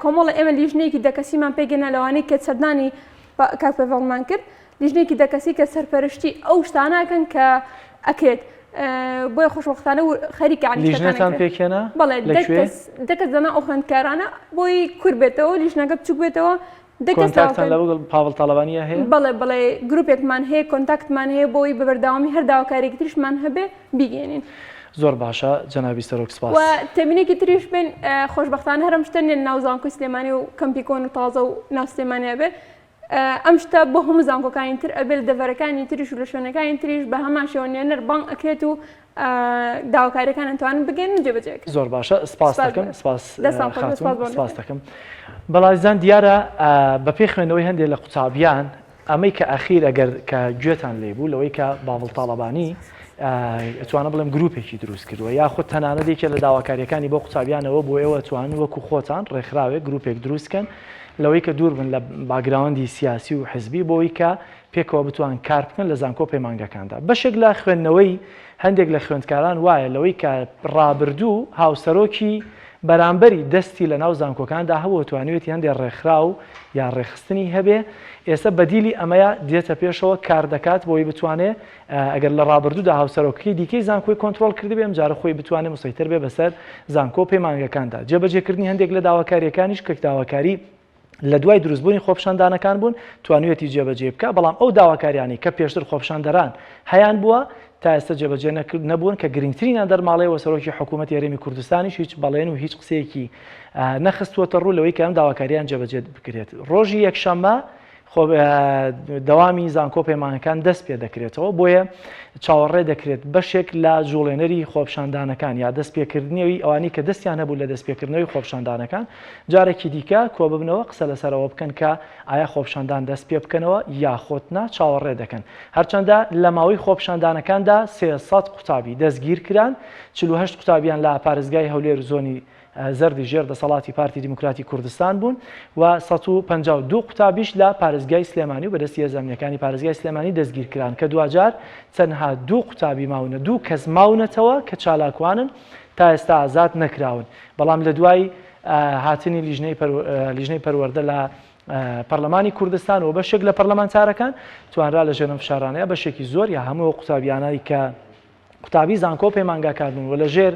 کۆمەڵە ئێمە لیژنەیەکی دە کەسیمان پێکهێنا لەوانەی کە سەردانی کاک پێڤەڵمان کرد لیژنەیەکی دە کەسی کە سەرپەرشتی ئەو شتانە ئەکەن کە ئەکرێت بۆیە خۆشبەختانە و خەریکە یانی شتەکان لیژنەتان ئەکرێت. پێکهێنا؟ بەڵێ لە دە کوێ؟ کەس دە کەس لەناو ئەو خوێندکارانە بۆی کورت بێتەوە لیژنەکە بچووک بێتەوە دە کەس contact تان داواکاری لەگەڵ پاڤڵ تاڵەبانییە هەیە؟ بەڵێ بەڵێ گروپێکمان هەیە contact مان هەیە بۆی بە بەردەوامی هەر داواکاریەکی تریشمان هەبێ بیگەێنین. زۆر باشە جەنابی سەرۆک سپاس. و تێبینێکی تریش بین خۆشبەختانە هەر ئەم شتە نیە ناو زانکۆی سلێمانی و کەمپی کۆن و تازە و ناو سلێمانی ئەبێ ئەم شتە بۆ هەموو زانکۆکانی تر ئەبێ لە دەڤەرەکانی تریش و لە شوێنەکانی تریش بە هەمان شێوە نوێنەر بانگ ئەکرێت و داواکاریەکان ئەتوانن بگەن و جێبەجێ بکرێن. زۆر باشە سپاس سپاس دەکەم بۆ سپاس دەستان خۆش بێت خاتوون سپاس بۆ سپاس دەکەم بەڵازان دیارە بەپێی خوێندنەوەی هەندێک لە قوتابیان ئەمەی کە ئەخیر ئەگەر کە گوێتان لێ بوو لەوەی کە باڤڵ تاڵەبانی ئەتوانم بڵێم گروپێکی دروست کردووە یاخود تەنانەت یەکێ لە داواکاریەکانی بۆ قوتابیانەوە بۆ ئێوە توان وەکو خۆتان ڕێکخراوێک گروپێک دروست کەن لەوەی کە دوور بن لە background ی سیاسی و حزبی بۆی کە پێکەوە بتوان کار بکەن لە زانکۆ پەیمانگەکاندا. بەشێک لە خوێندنەوەی هەندێک لە خوێندکاران وایە لەوەی کە ڕابردوو هاوسەرۆکی بەرامبەری دەستی لە ناو زانکۆکاندا هەبووە توانیوێتی هەندێک ڕێکخراو یا ڕێکخستنی هەبێ ئێستا بەدیلی ئەمەیە دێتە پێشەوە کار دەکات بۆی بتوانێ ئەگەر لە ڕابردوودا هاوسەرۆکەکەی دیکەی زانکۆی کۆنترۆڵ کردبێ ئەمجارە خۆی بتوانێ مسەیتەر بێ بەسەر زانکۆ پەیمانگەکاندا. جێبەجێکردنی هەندێک لە داواکارییەکانیش کە داواکاری لە دوای دروستبوونی خۆپیشاندانەکان بوون توانیویەتی جێبەجێی بکا، بەڵام ئەو داواکاریانەی کە پێشتر خۆپیشاندەران هەیان بووە تا ئێستا جێبەجێ نەبوون کە گرنگترینیان دەرماڵەیە و سەرۆکی حکوومەتی هەرێمی کوردستانیش هیچ بەڵێن و هیچ قسەیەکی نەخستووەتە ڕوو لەوەی کە ئەم داواکاریان جێبەجێ بکرێت. ڕۆژی یەکشەممە خۆ دەوامی زانکۆ پەیمانەکان دەست پێ دەکرێتەوە بۆیە چاوەڕێ دەکرێت بەشێک لە جوڵێنەری خۆپیشاندانەکان یا دەست پێکردنەوەی ئەوانی کە دەستیان هەبوو لە دەست پێکردنەوەی خۆپیشاندانەکان جارێکی دیکە کۆببنەوە قسە لەسەر ئەوە بکەن کە ئایا خۆپیشاندان دەست پێ بکەنەوە یاخۆت نا چاوەڕێ دەکەن هەرچەندە لە ماوەی خۆپیشاندانەکاندا 300 قوتابی دەستگیر کران 48 قوتابیان لە پارێزگای هەولێر و زۆنی زەردی ژێر دەسەڵاتی پارتی دیموکراتی کوردستان بوون و 152 قوتابیش لە پارێزگای سلێمانی و بەدەستی هێزە ئەمنیەکانی پارێزگای سلێمانی دەستگیرکران کە دواجار تەنها دوو قوتابی ماونە دوو کەس ماونەتەوە کە چالاکوانن تا ئێستا ئازاد نەکراون بەڵام لە دوای هاتنی لیژنەی پەروەردە لە پەرلەمانی کوردستان و بەشێک لە پەرلەمانتارەکان توانرا لە ژێر ئەم فشارانەیە بەشێکی زۆر یا هەموو قوتابیانای کە قوتابی زانکۆ و پەیمانگاکان بوون و لە ژێر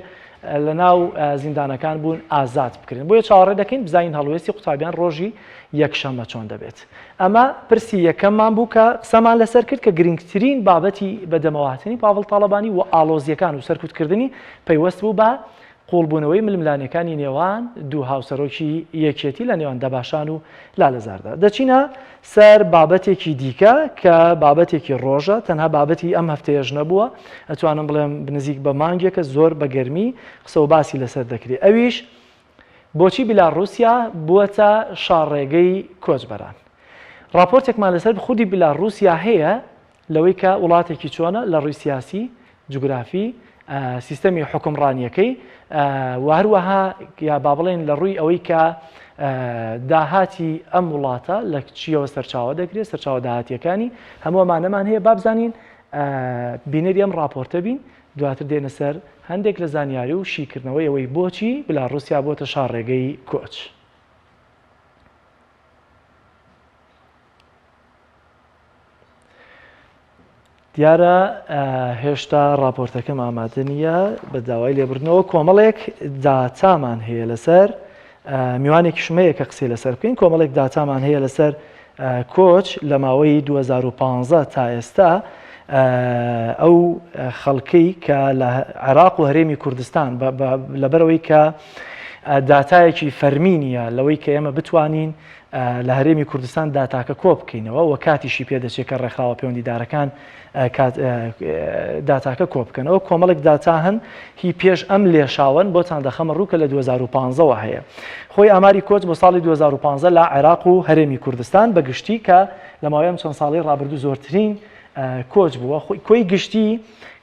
لە ناو زیندانەکان بوون ئازاد بکرێن بۆیە چاوەڕێ دەکەین بزانین هەڵوێستی قوتابیان ڕۆژی یەکشەممە چۆن دەبێت ئەمە پرسی یەکەممان بوو کە قسەمان لەسەر کرد کە گرنگترین بابەتی بەدەمەوەهاتنی پاڤڵ تاڵەبانی و ئاڵۆزیەکان و سەرکوتکردنی پەیوەست بوو بە. قوڵبوونەوەی ململانێکانی نێوان دوو هاوسەرۆکی یەکێتی لە نێوان دەباشان و لالەزاردا. دەچینە سەر بابەتێکی دیکە کە بابەتێکی ڕۆژە، تەنها بابەتی ئەم هەفتەیەش نەبووە، ئەتوانم بڵێم نزیک بە مانگێکە زۆر بە گەرمی قسە و باسی لەسەر دەکرێت، ئەویش بۆچی بیلاڕووسیا بووەتە شاڕێگەی کۆچبەران؟ ڕاپۆرتێکمان لەسەر خودی بیلاڕووسیا هەیە لەوەی کە وڵاتێکی چۆنە لە ڕووی سیاسی، جوگرافی، سیستەمی حوکمڕانییەکەی و هەروەها یا با بڵێین لە ڕووی ئەوەی کە داهاتی ئەم وڵاتە لە چیەوە سەرچاوە دەگرێت، سەرچاوە داهاتیەکانی، هەموو ئەمانەمان هەیە. با بزانین بینەری ئەم ڕاپۆرتە بین، دواتر دێنە سەر هەندێک لە زانیاری و شیکردنەوەی ئەوەی بۆچی بلاڕوسیا بۆتە شاڕێگەی کۆچ. دیارە هێشتا ڕاپۆرتەکەم ئامادە نییە بە داوای لێبوردنەوە کۆمەڵێک داتامان هەیە لەسەر میوانێکیشم هەیە کە قسەی لەسەر بکەین کۆمەڵێک داتامان هەیە لەسەر کۆچ لە ماوەی 2015 تا ئێستا ئەو خەڵکەی کە لە عێراق و هەرێمی کوردستان لەبەرەوەی کە داتایەکی فەرمی نییە لەوەی کە ئێمە بتوانین لە هەرێمی کوردستان داتاکە کۆ بکەینەوە و کاتیشی پێ دەچێت کە ڕێکخراوە پەیوەندیدارەکان داتاکە کۆ بکەنەوە کۆمەڵێک داتا هەن هی پێش ئەم لێشاوەن بۆتان دەخەمە ڕوو کە لە 2015ەوە هەیە خۆی ئاماری کۆچ بۆ ساڵی 2015 لە عێراق و هەرێمی کوردستان بە گشتی کە لە ماوەی ئەم چەند ساڵی ڕابردوو زۆرترین کۆچ بووە خۆی کۆی گشتی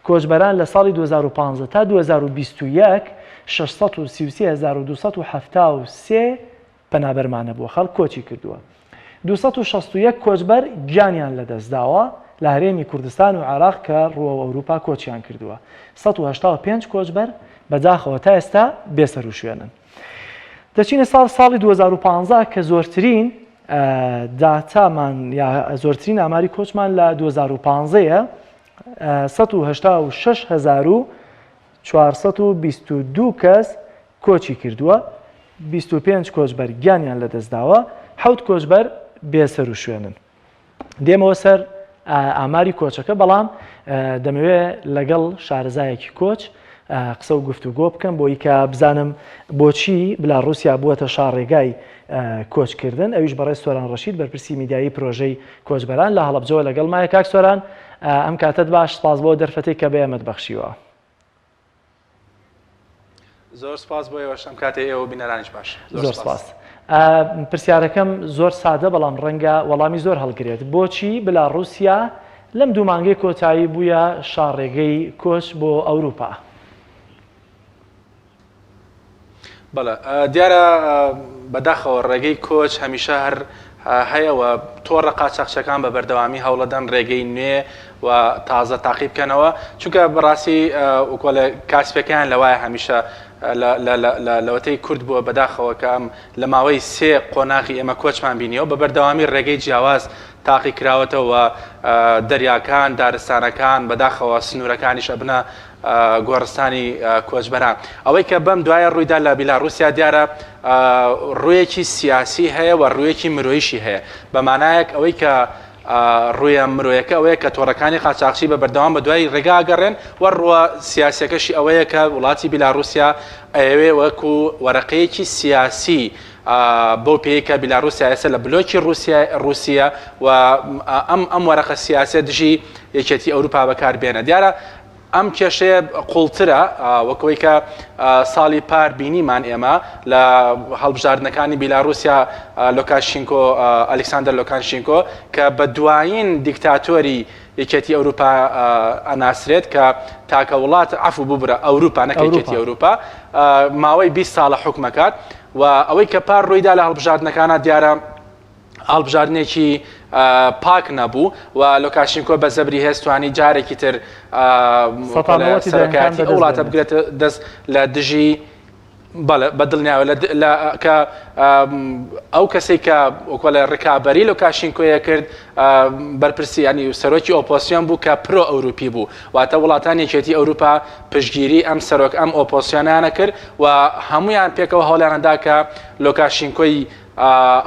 کۆچبەران لە ساڵی 2015 تا 2021 633273 پەنابەرمان هەبووە، خەڵک کۆچی کردووە. 261 کۆچبەر گیانیان لەدەستداوە لە هەرێمی کوردستان و عێراق کە ڕووەو ئەوروپا کۆچیان کردووە. 185 کۆچبەر بەداخەوە تا ئێستا بێسەروشوێنن. دەچینە ساڵ ساڵی 2015 کە زۆرترین داتامان یا زۆرترین ئاماری کۆچمان لە 2015 ە 186422 کەس کۆچی کردووە، 25 کۆچبەر گیانیان لەدەستداوە، حەوت کۆچبەر بێسەروشوێنن. دێمەوە سەر ئاماری کۆچەکە، بەڵام دەمەوێت لەگەڵ شارەزایەکی کۆچ قسە و گفتوگۆ بکەم بۆی کە بزانم بۆچی بلاڕوسیا بووەتە شاڕێگای کۆچکردن، ئەویش بەڕێز سۆران ڕەشید بەرپرسی میدیایی پرۆژەی کۆچبەران لە هەڵەبجەوە لەگەڵمایە. کاک سۆران ئەم کاتەت باش، سپاس بۆ دەرفەتێک کە بە ئێمەت بەخشیوە. زۆر سپاس بۆ ئێوەش ئەم کاتەی ئێوە و بینەرانیش باش. زۆر سپاس. پرسیارەکەم زۆر سادە بەڵام ڕەنگە وەڵامی زۆر هەڵگرێت. بۆچی بلاڕوسیا لەم دوو مانگەی کۆتایی بوویە شاڕێگەی کۆچ بۆ ئەوروپا؟ بەڵێ دیارە بەداخەوە ڕێگەی کۆچ هەمیشە هەر هەیە و تۆڕە قاچاخچەکان بە بەردەوامی هەوڵەدەن ڕێگەی نوێ و تازە تاقی بکەنەوە چونکە بەڕاستی وکۆلە کاسپەکەیان لەوایە هەمیشە لەوەتەی کورد بووە بەداخەوە کە ئەم لە ماوەی سێ قۆناغی ئێمە کۆچمان بینیەوە بە بەردەوامی ڕێگەی جیاواز تاقی کراوەتەوە دەریاکان دارستانەکان بەداخەوە سنوورەکانیش ئەبنە گۆڕستانی کۆچبەران. ئەوەی کە بەم دوایە ڕوویدا لە بیلاڕووسیا دیارە ڕوویەکی سیاسی هەیە و ڕوویەکی مرۆیشی هەیە. بە مانایەک ئەوەی کە ڕوویە مرۆیەکە ئەوەیە کە تۆڕەکانی قاچاخچی بە بەردەوام بە دوای ڕێگا گەڕێن و ڕووە سیاسیەکەشی ئەوەیە کە وڵاتی بیلاڕووسیا ئەیەوێ وەکو وەرەقەیەکی سیاسی بەو پێیەی کە بیلاڕووسیا ئێستا لە بلۆکی ڕووسیا ڕووسیە و ئەم ئەم وەرەقە سیاسیە دژی یەکێتی ئەوروپا بەکار بێنە. دیارە ئەم کێشەیە قوڵترە وەک ئەوەی کە ساڵی پار بینیمان ئێمە لە هەڵبژاردنەکانی بیلاڕووسیا لۆکاشینکۆ ئەلکساندەر لۆکانشینکۆ کە بە دوایین دیکتاتۆری یەکێتی ئەوروپا ئەناسرێت کە تاکە وڵات عەفو ببورە ئەوروپا نەک یەکێتی ئەوروپا ماوەی 20 ساڵە حکومەکات و ئەوەی کە پار ڕوویدا لە هەڵبژاردنەکانە دیارە هەڵبژاردنێکی پاک نەبوو و لۆکاشینکۆ بە زەبری هێز توانی جارێکی تر سەرۆکایەتی ئەو وڵاتە بگرێتە دەست لە دژی بەڵێ بە دڵنیاوە لە کە ئەو کەسێک کە وەکوڵێ ڕکابەری لۆکاشینکۆیە کرد بەرپرسی ینی سەرۆکی ئۆپۆسیۆن بوو کە پرۆ ئەوروپی بوو واتە وڵاتان یەکێتی ئەوروپا پشگیری ئەم سەرۆک ئەم ئۆپۆسیۆنیانە کرد و هەمویان پێکەوە هەوڵیاندا کە لۆکاشینکۆی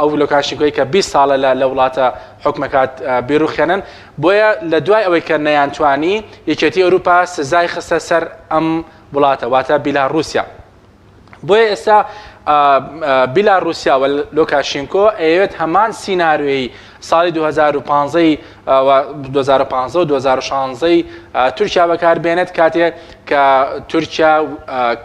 ئەو لۆکاشینکۆی کە 20 ساڵە لە لە وڵاتە حکومەکات بیڕوخێنن بۆیە لە دوای ئەوەی کە نەیانتوانی یەکێتی ئەوروپا سزای خستە سەر ئەم وڵاتە واتە بیلاڕوسیا. بۆیە ئێستا بیلاروسیا و لۆکاشینکۆ ئەیەوێت هەمان سیناریۆی ساڵی 2015 و 2015 و 2016 تورکیا بەکاربێنێت کاتێک کە تورکیا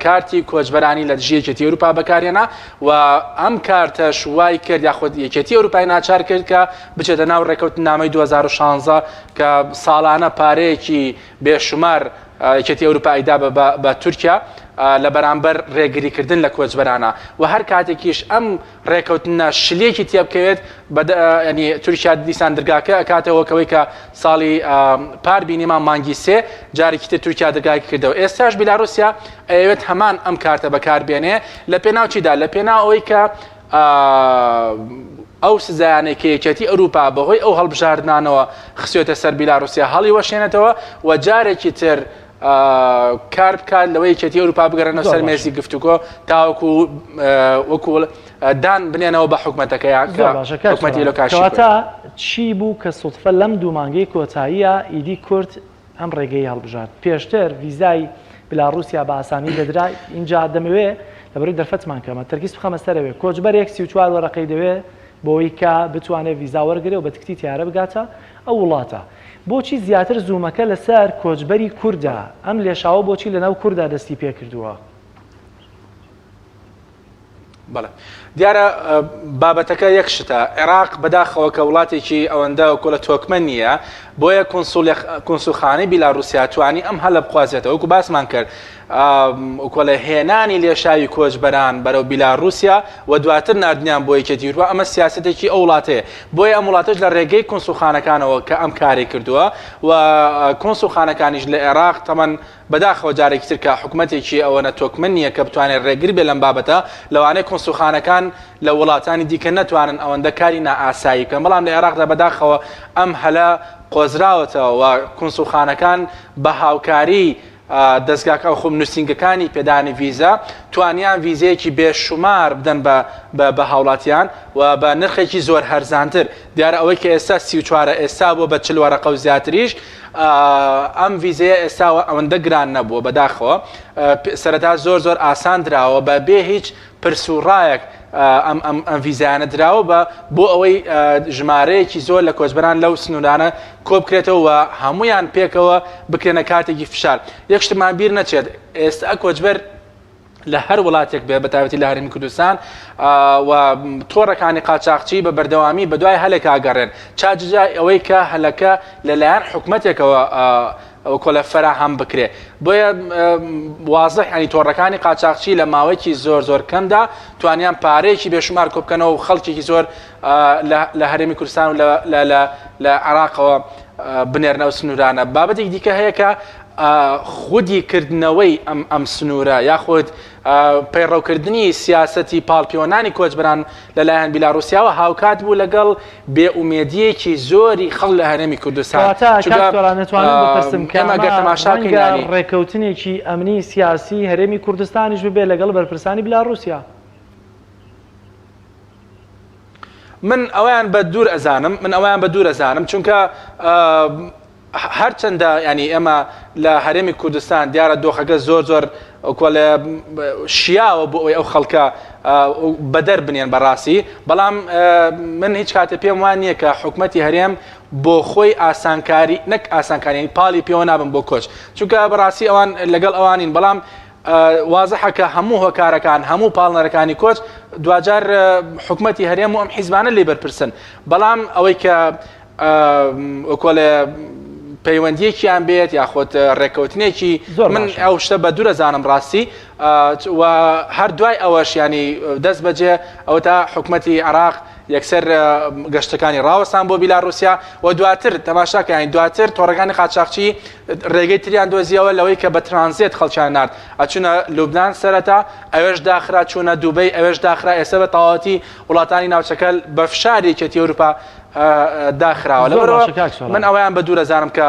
کارتی کۆچبەرانی لە دژی یەکێتی ئەوروپا بەکارهێنا و ئەم کارتەش وای کرد یاخود یەکێتی ئەوروپای ناچار کرد کە بچێتە ناو ڕێکەوتنامەی 2016 کە ساڵانە پارەیەکی بێشومار یەکێتی ئەوروپا ئەیدا بە تورکیا لە بەرامبەر ڕێگریکردن لە کۆچبەرانە و هەر کاتێکیش ئەم ڕێکەوتنە شلێکی تێبکەوێت ینی تورکیا دیسان درگاکە ئەکاتەوە کەوەی کە ساڵی پار بینیمان مانگی سێ جارێکی تر تورکیا دەرگاکی کردەوە ئێستاش بیلاروسیا ئەیەوێت هەمان ئەم کارتە بەکاربێنێ لە پێناو چیدا لە پێناو ئەوەی کە ئەو سزایانەی کە یەکێتی ئەوروپا بەهۆی ئەو هەڵبژاردنانەوە خسێتە سەر بیلاروسیا هەڵی وەشێنێتەوە و جارێکی تر کار بکات لەوەی یەکێتی ئەوروپا بگەڕێنەوە سەر مێزی گفتوگۆ تاوەکو وەکو دان بنێنەوە بە حکومەتەکەیان کە حکومەتی لۆکاشینکۆ. کەواتە چی بوو کە سوتفە لەم دوو مانگەی کۆتاییە ئیدی کورد ئەم ڕێگەی هەڵبژارد؟ پێشتر ڤیزای بلاڕوسیا بە ئاسانی دەدرا، ئینجا دەمەوێ لەبەرەی دەرفەتمان کەمە تەرکیز بخەمە سەر ئەوێ کۆچبەرێک 34 وەرەقەی دەوێ بۆی کە بتوانێت ڤیزا وەرگرێ و بە تکتی تیارە بگاتە ئەو وڵاتە. بۆچی زیاتر زوومەکە لەسەر کۆچبەری کوردە؟ ئەم لێشاوە بۆچی لەناو کوردا دەستی پێکردووە؟ بەڵێ دیارە بابەتەکە یەک شتە عێراق بەداخەوە کە وڵاتێکی ئەوەندە کۆلە تۆکمە نییە بۆیە کونسولخانەی بیلاروسیا توانی ئەم هەلە بخوازێتەوە وەکو باسمان کرد کۆلە هێنانی لێشاوی کۆچبەران بەرەو بیلاروسیا و دواتر نردنیان بۆ یەکێتی ئەوروپا ئەمە سیاستێکی ئەو وڵاتەیە بۆیە ئەم وڵاتەش لە ڕێگەی کونسولخانەکانەوە کە ئەم کاری کردووە و کونسولخانەکانیش لە عێراق تەمەن بەداخەوە جارێکی تر کە حکومەتێکی ئەوەنە تۆکمە نییە کە بتوانێت ڕێگر بێت لەم بابەتە، لەوانەیە کونسوڵخانەکان لە وڵاتانی دیکە نەتوانن ئەوەندە کاری نائاسایی بکەن، بەڵام لە عێراقدا بەداخەوە ئەم هەلە قۆزراوەتەوە و کونسوڵخانەکان بە هاوکاری دەزگاکان خۆ نووسینگەکانی پێدانی ڤیزا توانیان ڤیزەیەکی بێشومار بدەن بە بە هاوڵاتیان و بە نرخێکی زۆر هەرزانتر دیارە ئەوەی کە ئێستا 34 ئێستا بووە بە 40 وەرەقە و زیاتریش ئەم ڤیزەیە ئێستا ئەوەندە گران نەبووە بەداخەوە سەرەتا زۆر زۆر ئاسان دراوە بە بێ هیچ پرس و ڕایەک ئەم ئەم ئەم ڤیزایانە دراوە بە بۆ ئەوەی ژمارەیەکی زۆر لە کۆچبەران لەو سنوورانە کۆبکرێتەوە و هەمویان پێکەوە بکرێنە کاتێکی فشار یەک شتمان بیر نەچێت ئێستا کۆچبەر لە هەر وڵاتێک بێ بەتایبەتی لە هەرێمی کوردستان و تۆڕەکانی قاچاقچی بە بەردەوامی بە دوای هەلێک ئەگەڕێن چاججای ئەوەی کە هەلەکە لەلایەن حکومەتێکەوە کۆلە فەراهەم بکرێ بۆیە وازح ینی تۆڕەکانی قاچاقچی لە ماوەیەکی زۆر زۆر کەمدا توانیان پارەیەکی بێشمار کۆبکەنەوە و خەڵکێکی زۆر لە هەرێمی کوردستان و لە عراقەوە بنێرنەوە سنوورانە بابەتێک دیکە هەیە کە خودی کردنەوەی ئەم ئەم سنوورە یاخود پەیڕەوکردنی سیاسەتی پاڵپێوەنانی کۆچبەران لەلایەن بیلاڕوسیاوە هاوکات بوو لەگەڵ بێئومێدییەکی زۆری خەڵک لە هەرێمی کوردستان. کەواتە کاک چونکە سۆران ئەتوانم بپرسم کە ئێمە ئەمە گەر تەماشا بکەین ڕەنگە یانی. ڕێکەوتنێکی ئەمنی سیاسی هەرێمی کوردستانیش ببێت لەگەڵ بەرپرسانی بیلاڕوسیا؟ من ئەوەیان بە دوور ئەزانم، من ئەوەیان بە دوور ئەزانم چونکە هەرچەندە ینی ئێمە لە هەرێمی کوردستان دیارە دۆخەکە زۆر زۆر کۆلێ شیاوە بۆ ئەوەی ئەو خەڵکە بەدەر بنێن بەڕاستی بەڵام من هیچ کاتێ پێم وان نییە کە حکومەتی هەرێم بۆ خۆی ئاسانکاری نەک ئاسانکاری پاڵی پێوە نابن بۆ کۆچ چونکە بەڕاستی ئەوان لەگەڵ ئەوانین بەڵام وازحە کە هەموو هۆکارەکان هەموو پاڵنەرەکانی کۆچ دواجار حکومەتی هەرێم و ئەم حیزبانە لێ بەرپرسن بەڵام ئەوەی کە وەکۆڵێ پەیوەندیەکیان بێت یاخود ڕێککەوتنێکی من ئەو شتە بە دوورە زانم ڕاستی و هەر دوای ئەوەش ینی دەست بەجێ ئەوە تا حکوومەتی عراق یەکسەر گەشتەکانی ڕاوەستان بۆ بیلاروسیا و دواتر تەماشاکانی دواتر تۆڕەکانی قاچاقچی ڕێگەی تریان دۆزیەوە لەوەی کە بە ترانزێت خەڵکیان نارد ئەچونە لوبناان سەرەتا ئەوێش داخرا چوونە دوبەی ئەوێش داخرا ئێستا بە تەواوەتی وڵاتانی ناوچەکە بە فشاری یەکێتی ئەوروپا داخراوە لەبەرئەوە من ئەوەیان بە دوور ئەزانم کە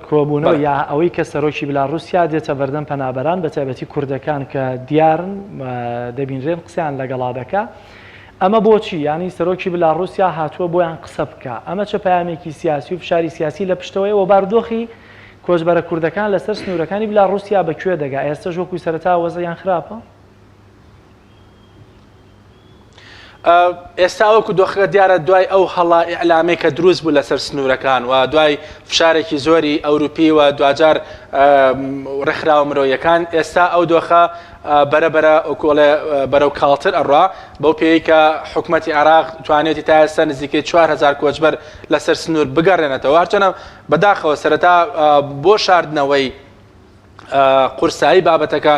کۆبوونەوەی یا ئەوەی کە سەرۆکی بلاڕوسیا دێتە بەردەم پەنابەران بە تایبەتی کوردەکان کە دیارن دەبینرێن قسەیان لەگەڵا دەکا ئەمە بۆچی یانی سەرۆکی بلاڕوسیا هاتووە بۆیان قسە بکە ئەمە چە پەیامێکی سیاسی و فشاری سیاسی لە پشتەوەیە و بارودۆخی. کۆچبەرە کوردەکان لەسەر سنوورەکانی بلاڕووسیا بە کوێ دەگا؟ ئێستەش وەکو سەرەتا وەزعیان خراپە؟ ئێستا وەکو دۆخەکە دیارە دوای ئەو هەڵە ئیعلامەی کە دروست بوو لەسەر سنوورەکان و دوای فشارێکی زۆری ئەوروپی و دواجار ڕێکخراوە مرۆیەکان ئێستا ئەو دۆخە بەرە بەرە ئۆکۆڵێ بەرەو کاڵتر ئەڕوا بەو پێی کە حکوومەتی عراق توانێتی تا ئێستا نزیکەی 4000 کۆچبەر لەسەر سنوور بگەڕێنێتەوە هەرچەنە بەداخەوە سەرەتا بۆ شاردنەوەی قورسایی بابەتەکە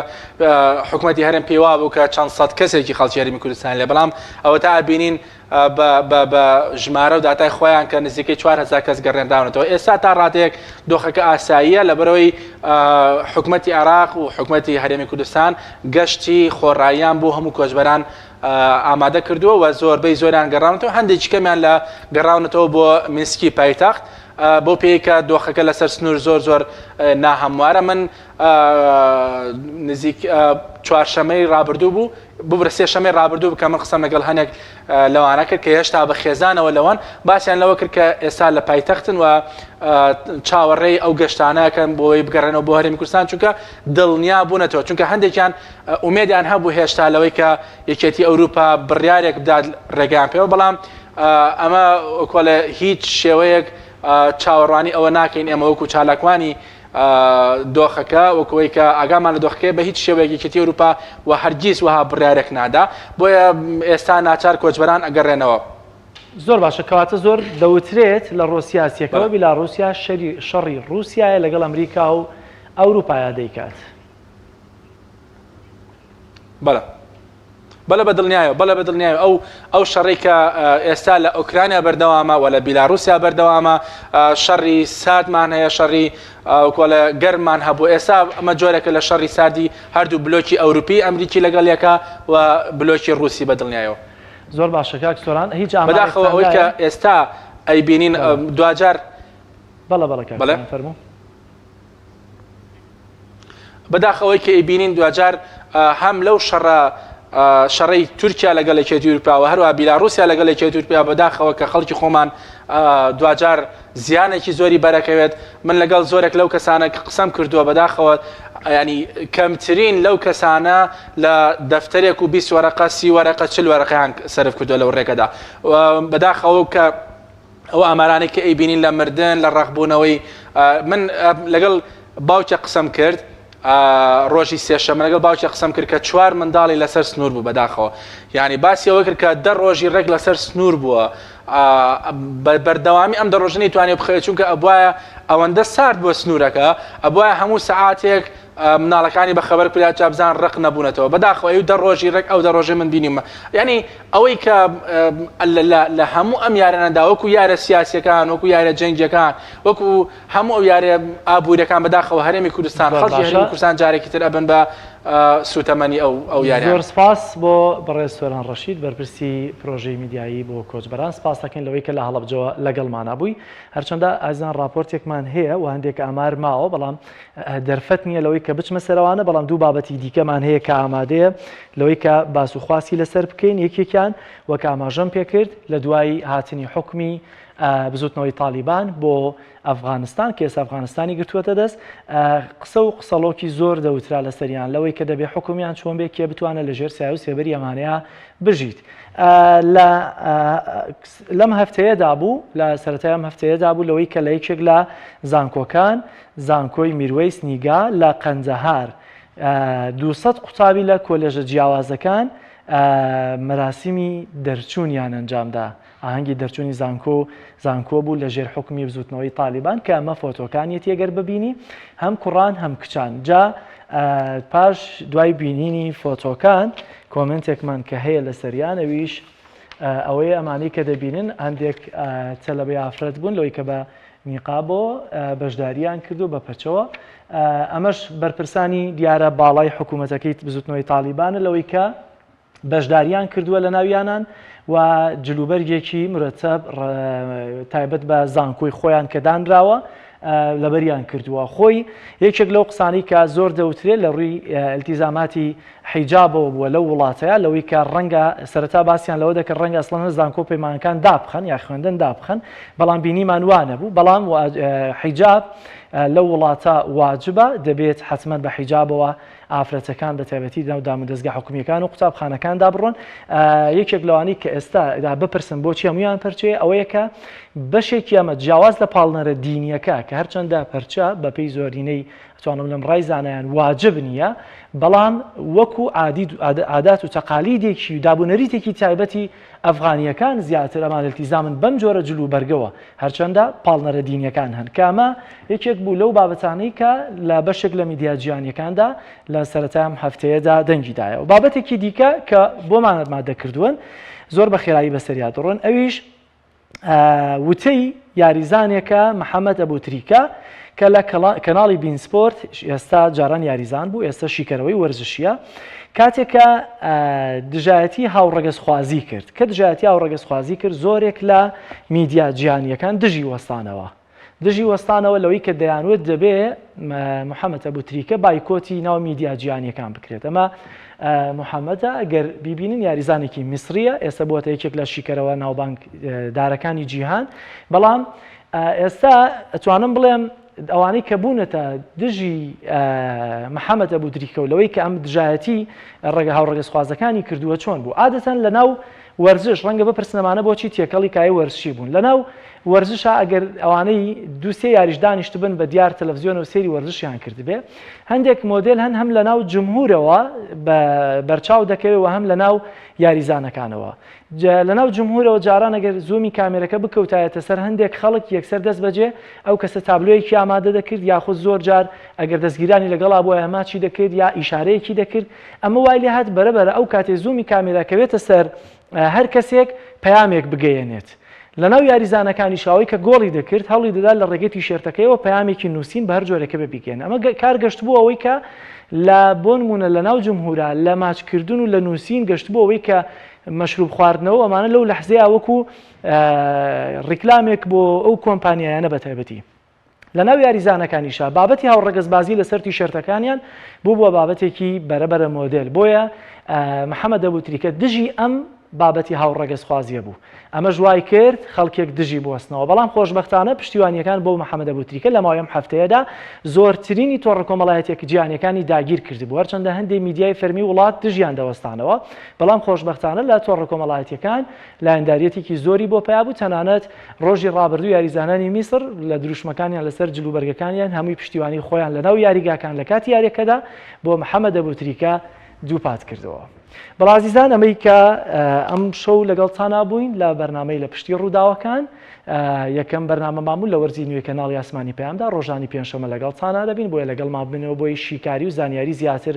حکومەتی هەرێم پێی وابوو کە چەند سەد کەسێکی خەڵکی هەرێمی کوردستان لێ بەڵام ئەوە تا ئەبینین بە ژمارە و داتای خۆیان کە نزیکەی 4هزار کەس گەڕێنراونەتەوە ئێستا تا ڕادەیەک دۆخەکە ئاساییە لەبەرەوەی حکومەتی عێراق و حکومەتی هەرێمی کوردستان گەشتی خۆڕاییان بۆ هەموو کۆچبەران ئامادە کردووە و زۆربەی زۆریان گەڕاونەتەوە هەندێکی کەمیان لە گەڕاونەتەوە بۆ مینسکی پایتەخت بەو پێیەی کە دۆخەکە لەسەر سنوور زۆر زۆر ناهەموارە من نزیک چوارشەمەی ڕابردوو بوو ببرە سێشەمەی ڕابردوو بکە من قسەم لەگەڵ هەنێک لەوانە کرد کە هێشتا بە خێزانەوە لەوان باسییان لەوە کرد کە ئێستا لە پایتەختن و چاوەڕێی ئەو گەشتانەکەن بۆی بگەڕێنەوە بۆ هەرێمی کوردستان چونکە دڵنیا بوونەتەوە چونکە هەندێکیان ئومێدیان هەبوو هێشتا لەوەی کە یەکێتی ئەوروپا بڕیارێک بدات ڕێگەیان پێوە بەڵام ئەمە وەکوڵێ هیچ شێوەیەک چاوەڕوانی ئەوە ناکەین ئێمە وەکو چالاکوانی دۆخەکە وەکەوەی کە ئاگامان لە دۆخەکەی بە هیچ شێوەیەک یەکێتی ئەوروپا و هەرگیز وەها بڕیارێک نادا بۆیە ئێستا ناچار کۆچبەران ئەگەڕێنەوە. زۆر باشە کەواتە زۆر دەوترێت لە ڕووە سیاسیەکەوە بیلاڕوسیا شەری شەڕی ڕووسیایە لەگەڵ ئەمریکا و ئەوروپایا دەیکات. بەڵێ. بەڵێ بە دڵنیایەوە بەڵێ بە دڵنیایەوە ئەو ئەو شەڕەی کە ئێستا لە ئۆکرانیا بەردەوامە و لە بیلاروسیا بەردەوامە شەڕی ساردمان هەیە شەڕی کۆڵە گەرممان هەبوو ئێستا ئەمە جۆرێکە لە شەڕی ساردی هەردوو بلۆکی ئەوروپی ئەمریکی لەگەڵ یەکە و بلۆکی ڕووسی بە دڵنیایەوە. زۆر باشە کاک سۆران هیچ بەداخەوە ئەوەی کە ئێستا ئەیبینین دواجار بەڵێ بەڵێ کاک سۆران فەرموو. بەداخەوەی کە ئەیبینین دواجار هەم لەو شەڕە شەڕەی تورکیا لەگەڵ یەکێتی ئەوروپا و هەروەها بیلاڕوسیا لەگەڵ یەکێتی ئەوروپا بەداخەوە کە خەڵکی خۆمان دواجار زیانێکی زۆری بەرەکەوێت من لەگەڵ زۆرێک لەو کەسانە کە قسەم کردووە بەداخەوە ینی کەمترین لەو کەسانە لە دەفتەرێک و 20 وەرەقە سی وەرەقە چل وەرەقەیان سەرف کردووە لەو ڕێگەدا بەداخەوە کە ئەو ئامارانەی کە ئەیبینین لە مردن لە ڕەقبوونەوەی من لەگەڵ باوکە قسەم کرد ڕۆژی سێشەمە لەگەڵ باوکی قسەم کرد کە چوار منداڵی لەسەر سنوور بوو بەداخەوە یعنی باسی ئەوە کرد کە دە ڕۆژی ڕێک لەسەر سنوور بووە بەردەوامی ئەم دە ڕۆژنی توانێت بخەوێت چونکە ئەبواە ئەوەندە سارد بۆ سنوورەکە ئەبواە هەموو سەعاتێک مناڵەکانی بە خەبەر کرا جا بزان ڕق نەبوونەتەوە بەداخەوە ئەو دە ڕۆژی ڕێک ئەو دە ڕۆژەی من بینیمە یعنی ئەوەی کە لە هەموو ئەم یارانەدا وەکو یارە سیاسیەکان وەکو یارە جەنگیەکان وەکو هەموو ئەو یارە ئابووریەکان بەداخەوە هەرێمی کوردستان خەڵکی هەرێمی کوردستان جارێکی تر ئەبن بە سوتەمەنی ئەو ئەو یاریانە. زۆر سپاس بۆ بەڕێز سۆران ڕەشید بەرپرسی پرۆژەی میدیایی بۆ کۆچبەران سپاس دەکەین لەوەی کە لە هەڵەبجەوە لەگەڵمانا بووی هەرچەندە ئازیزان ڕاپۆرتێکمان هەیە و هەندێک ئامار ماوە بەڵام دەرفەت نییە لەوەی کە بچمە سەرەوانە بەڵام دوو بابەتی دیکەمان هەیە کە ئامادەیە لەوەی کە باس و خواسی لەسەر بکەین یەکێکیان وەک ئاماژەم پێکرد لە دوای هاتنی حکومی بزوتنەوەی تالیبان بۆ ئەفغانستان کە ئێستا ئەفغانستانی گرتووەتە دەست قسە و قسەڵۆکی زۆر دەوترا لەسەریان لەوەی کە دەبێ حکومیان چۆن بێ کێ بتوانێت لە ژێر سایە و سێبەری ئەمانەیە بژیت لە لەم هەفتەیەدا بوو لە سەرەتای ئەم هەفتەیەدا بوو لەوەی کە لە یەکێک لە زانکۆکان زانکۆی میروەیس نیگا لە قەندەهار 200 قوتابی لە کۆلێژە جیاوازەکان مەراسیمی دەرچوونیان ئەنجامدا ئاهەنگی دەرچوونی زانکۆ زانکۆ بوو لە ژێر حوکمی بزوتنەوەی تالیبان کە ئەمە فۆتۆکانیەتی ئەگەر ببینی هەم کوڕان هەم کچان جا پاش دوای بینینی فۆتۆکان کۆمنتێکمان کە هەیە لەسەریان ئەویش ئەوەیە ئەمانەی کە دەبینن هەندێک تەلەبەی ئافرەت بوون لەوەی کە بە نیقابۆ بەشداریان کردو بە پەچەوە ئەمەش بەرپرسانی دیارە باڵای حکوومەتەکەی بزوتنەوەی تالیبانە لەوەی کە بەشداریان کردووە لە ناویانان و جلوبەرگێکی مرەتەب تایبەت بە زانکۆی خۆیان کە دانراوە. لەبەریان کردووە. خۆی یەکێک لەو قسانەی کە زۆر دەوترێت لە ڕووی ئیلتیزاماتی حیجابەوە بووە لەو وڵاتەیا، لەوەی کە ڕەنگە سەرەتا باسیان لەوە دەکرد ڕەنگە ئەسڵەن هەر زانکۆ و پەیمانگەکان دابخەن یا خوێندن دابخەن، بەڵام بینیمان وا نەبوو، بەڵام حیجاب لەو وڵاتە واجبە، دەبێت حەتمەن بە حیجابەوە ئافرەتەکان بە تایبەتی ناو دامودەزگا حکومییەکان و قوتابخانەکاندا بڕۆن. یەکێک لەوانەی کە ئێستا بپرسن بۆچی هەموویان پەرچەیە ئەوەیە کە بەشێکی ئەمە جیاواز لە پاڵنەرە دینییەکە کە هەرچەندە پەرچە بەپێی زۆرینەی ئەتوانم بڵێم ڕای زانایان واجب نییە بەڵام وەکو عادی عادات و تەقالیدێکی و دابونەریتێکی تایبەتی ئەفغانییەکان زیاتر ئەمان التیزامن بەم جۆرە جل و بەرگەوە هەرچەندە پاڵنەرە دینیەکان هەن کە ئەمە یەکێک بوو لەو بابەتانەی کە لە بەشێک لە میدیا جیهانیەکاندا لە سەرەتای ئەم هەفتەیەدا دەنگی دایەوە. بابەتێکی دیکە کە بۆمان مادە کردوون زۆر بە خێرایی بەسەریا دەڕۆن ئەویش وتەی یاریزانێکە محەممەد ئەبوو تریکە کە لە کەناڵی بین سپۆرت ئێستا جاران یاریزان بوو ئێستا شیکەرەوەی وەرزشیە کاتێک کە دژایەتی هاوڕەگەزخوازی کرد کە دژایەتی هاوڕەگەزخوازی کرد زۆرێک لە میدیا جیهانیەکان دژی وەستانەوە دژی وەستانەوە لەوەی کە دەیانوت دەبێ محەممەد ئەبوتریکە بایکۆتی ناو میدیا جیهانیەکان بکرێت ئەمە محەممەدە ئەگەر بیبینن یاریزانێکی میسریە ئێستا بووەتە یەکێک لە شیکەرەوە ناوبانگ دارەکانی جیهان بەڵام ئێستا ئەتوانم بڵێم ئەوانەی کە بوونەتە دژی محەمەد ئەبوتریکە و لەوەی کە ئەم دژایەتی ڕەگە هاوڕەگەزخوازەکانی کردووە چۆن بوو؟ عادەتەن لەناو وەرزش ڕەنگە بپرسن ئەمانە بۆچی تێکەڵی کایەی وەرزشی بوون؟ لەناو وەرزشا ئەگەر ئەوانەی دوو سێ یاریش دانیشتبن بە دیار تەلەفزیۆنەوە سەیری وەرزشیان کردبێ هەندێک مۆدێل هەن هەم لەناو جمهورەوە بە بەرچاو دەکەوێ و هەم لەناو یاریزانەکانەوە لەناو جمهورەوە جاران ئەگەر زوومی کامێرەکە بکەوتایەتە سەر هەندێک خەڵک یەکسەر دەست بەجێ ئەو کەسە تابلۆیەکی ئامادە دەکرد یاخود زۆر جار ئەگەر دەستگیرانی لەگەڵا بوایە ماچی دەکرد یا ئیشارەیەکی دەکرد ئەمە وای لێ هات بەرە بەرە ئەو کاتێ زوومی کامێرا کەوێتە سەر هەر کەسێک پەیامێک بگەیەنێت لەناو یاریزانەکانیش ئەوەی کە گۆڵی دەکرد هەوڵی دەدا لە ڕێگەی تیشێرتەکەیەوە پەیامێکی نووسین بە هەر جۆرێکە بێ بیگەیەنێ ئەمە کار گەشتبوو ئەوەی کە لە بۆنمونە لەناو جمهورا لە ماچکردن و لە نووسین گەشتبوو ئەوەی کە مەشروب خواردنەوە ئەمانە لەو لەحزەیە وەکو ڕیکلامێک بۆ ئەو کۆمپانیایانە بەتایبەتی لەناو یاریزانەکانیشا بابەتی هاوڕەگەزبازی لەسەر تیشێرتەکانیان بووبووە بابەتێکی بەرەبەرە مۆدێل بۆیە محەمەد ئەبوتریکە دژی ئەم بابەتی هاوڕەگەزخوازیە بوو ئەمەش وای کرد خەڵکێک دژی بوەستنەوە بەڵام خۆشبەختانە پشتیوانیەکان بۆ محەمەد ئەبوتریکە لە ماوەی ئەم هەفتەیەدا زۆرترینی تۆڕە کۆمەڵایەتیە جیهانیەکانی داگیر کردبوو هەرچەندە هەندێ میدیای فەرمی وڵات دژیان دەوەستانەوە بەڵام خۆشبەختانە لە تۆڕە کۆمەڵایەتیەکان لایەنداریەتێکی زۆری بۆ پەیا بوو تەنانەت ڕۆژی ڕابردوو یاریزانانی میسڕ لە دروشمەکانیان لەسەر جلوبەرگەکانیان هەمووی پشتیوانی خۆیان لەناو یاریگاکان لە کاتی یاریەکەدا بۆ محەمەد ئەبوتریکە دووپات کردەوە. بەڵێ ئازیزان ئەمەی کە ئەم شەو لەگەڵتانا بووین لە بەرنامەی لە پشتی ڕووداوەکان یەکەم بەرنامەمان بوو لە وەرزی نوێی کەناڵی ئاسمانی پەیامدا ڕۆژانی پێنجشەمە لەگەڵتانا دەبین بۆیە لەگەڵمان بمێنەوە بۆی شیکاری و زانیاری زیاتر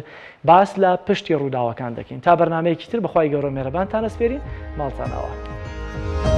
باس لە پشتی ڕووداوەکان دەکەین تا بەرنامەیەکی تر بەخوای گەورە مێرەبانتان ئەسپێرین ماڵتان ئاوا.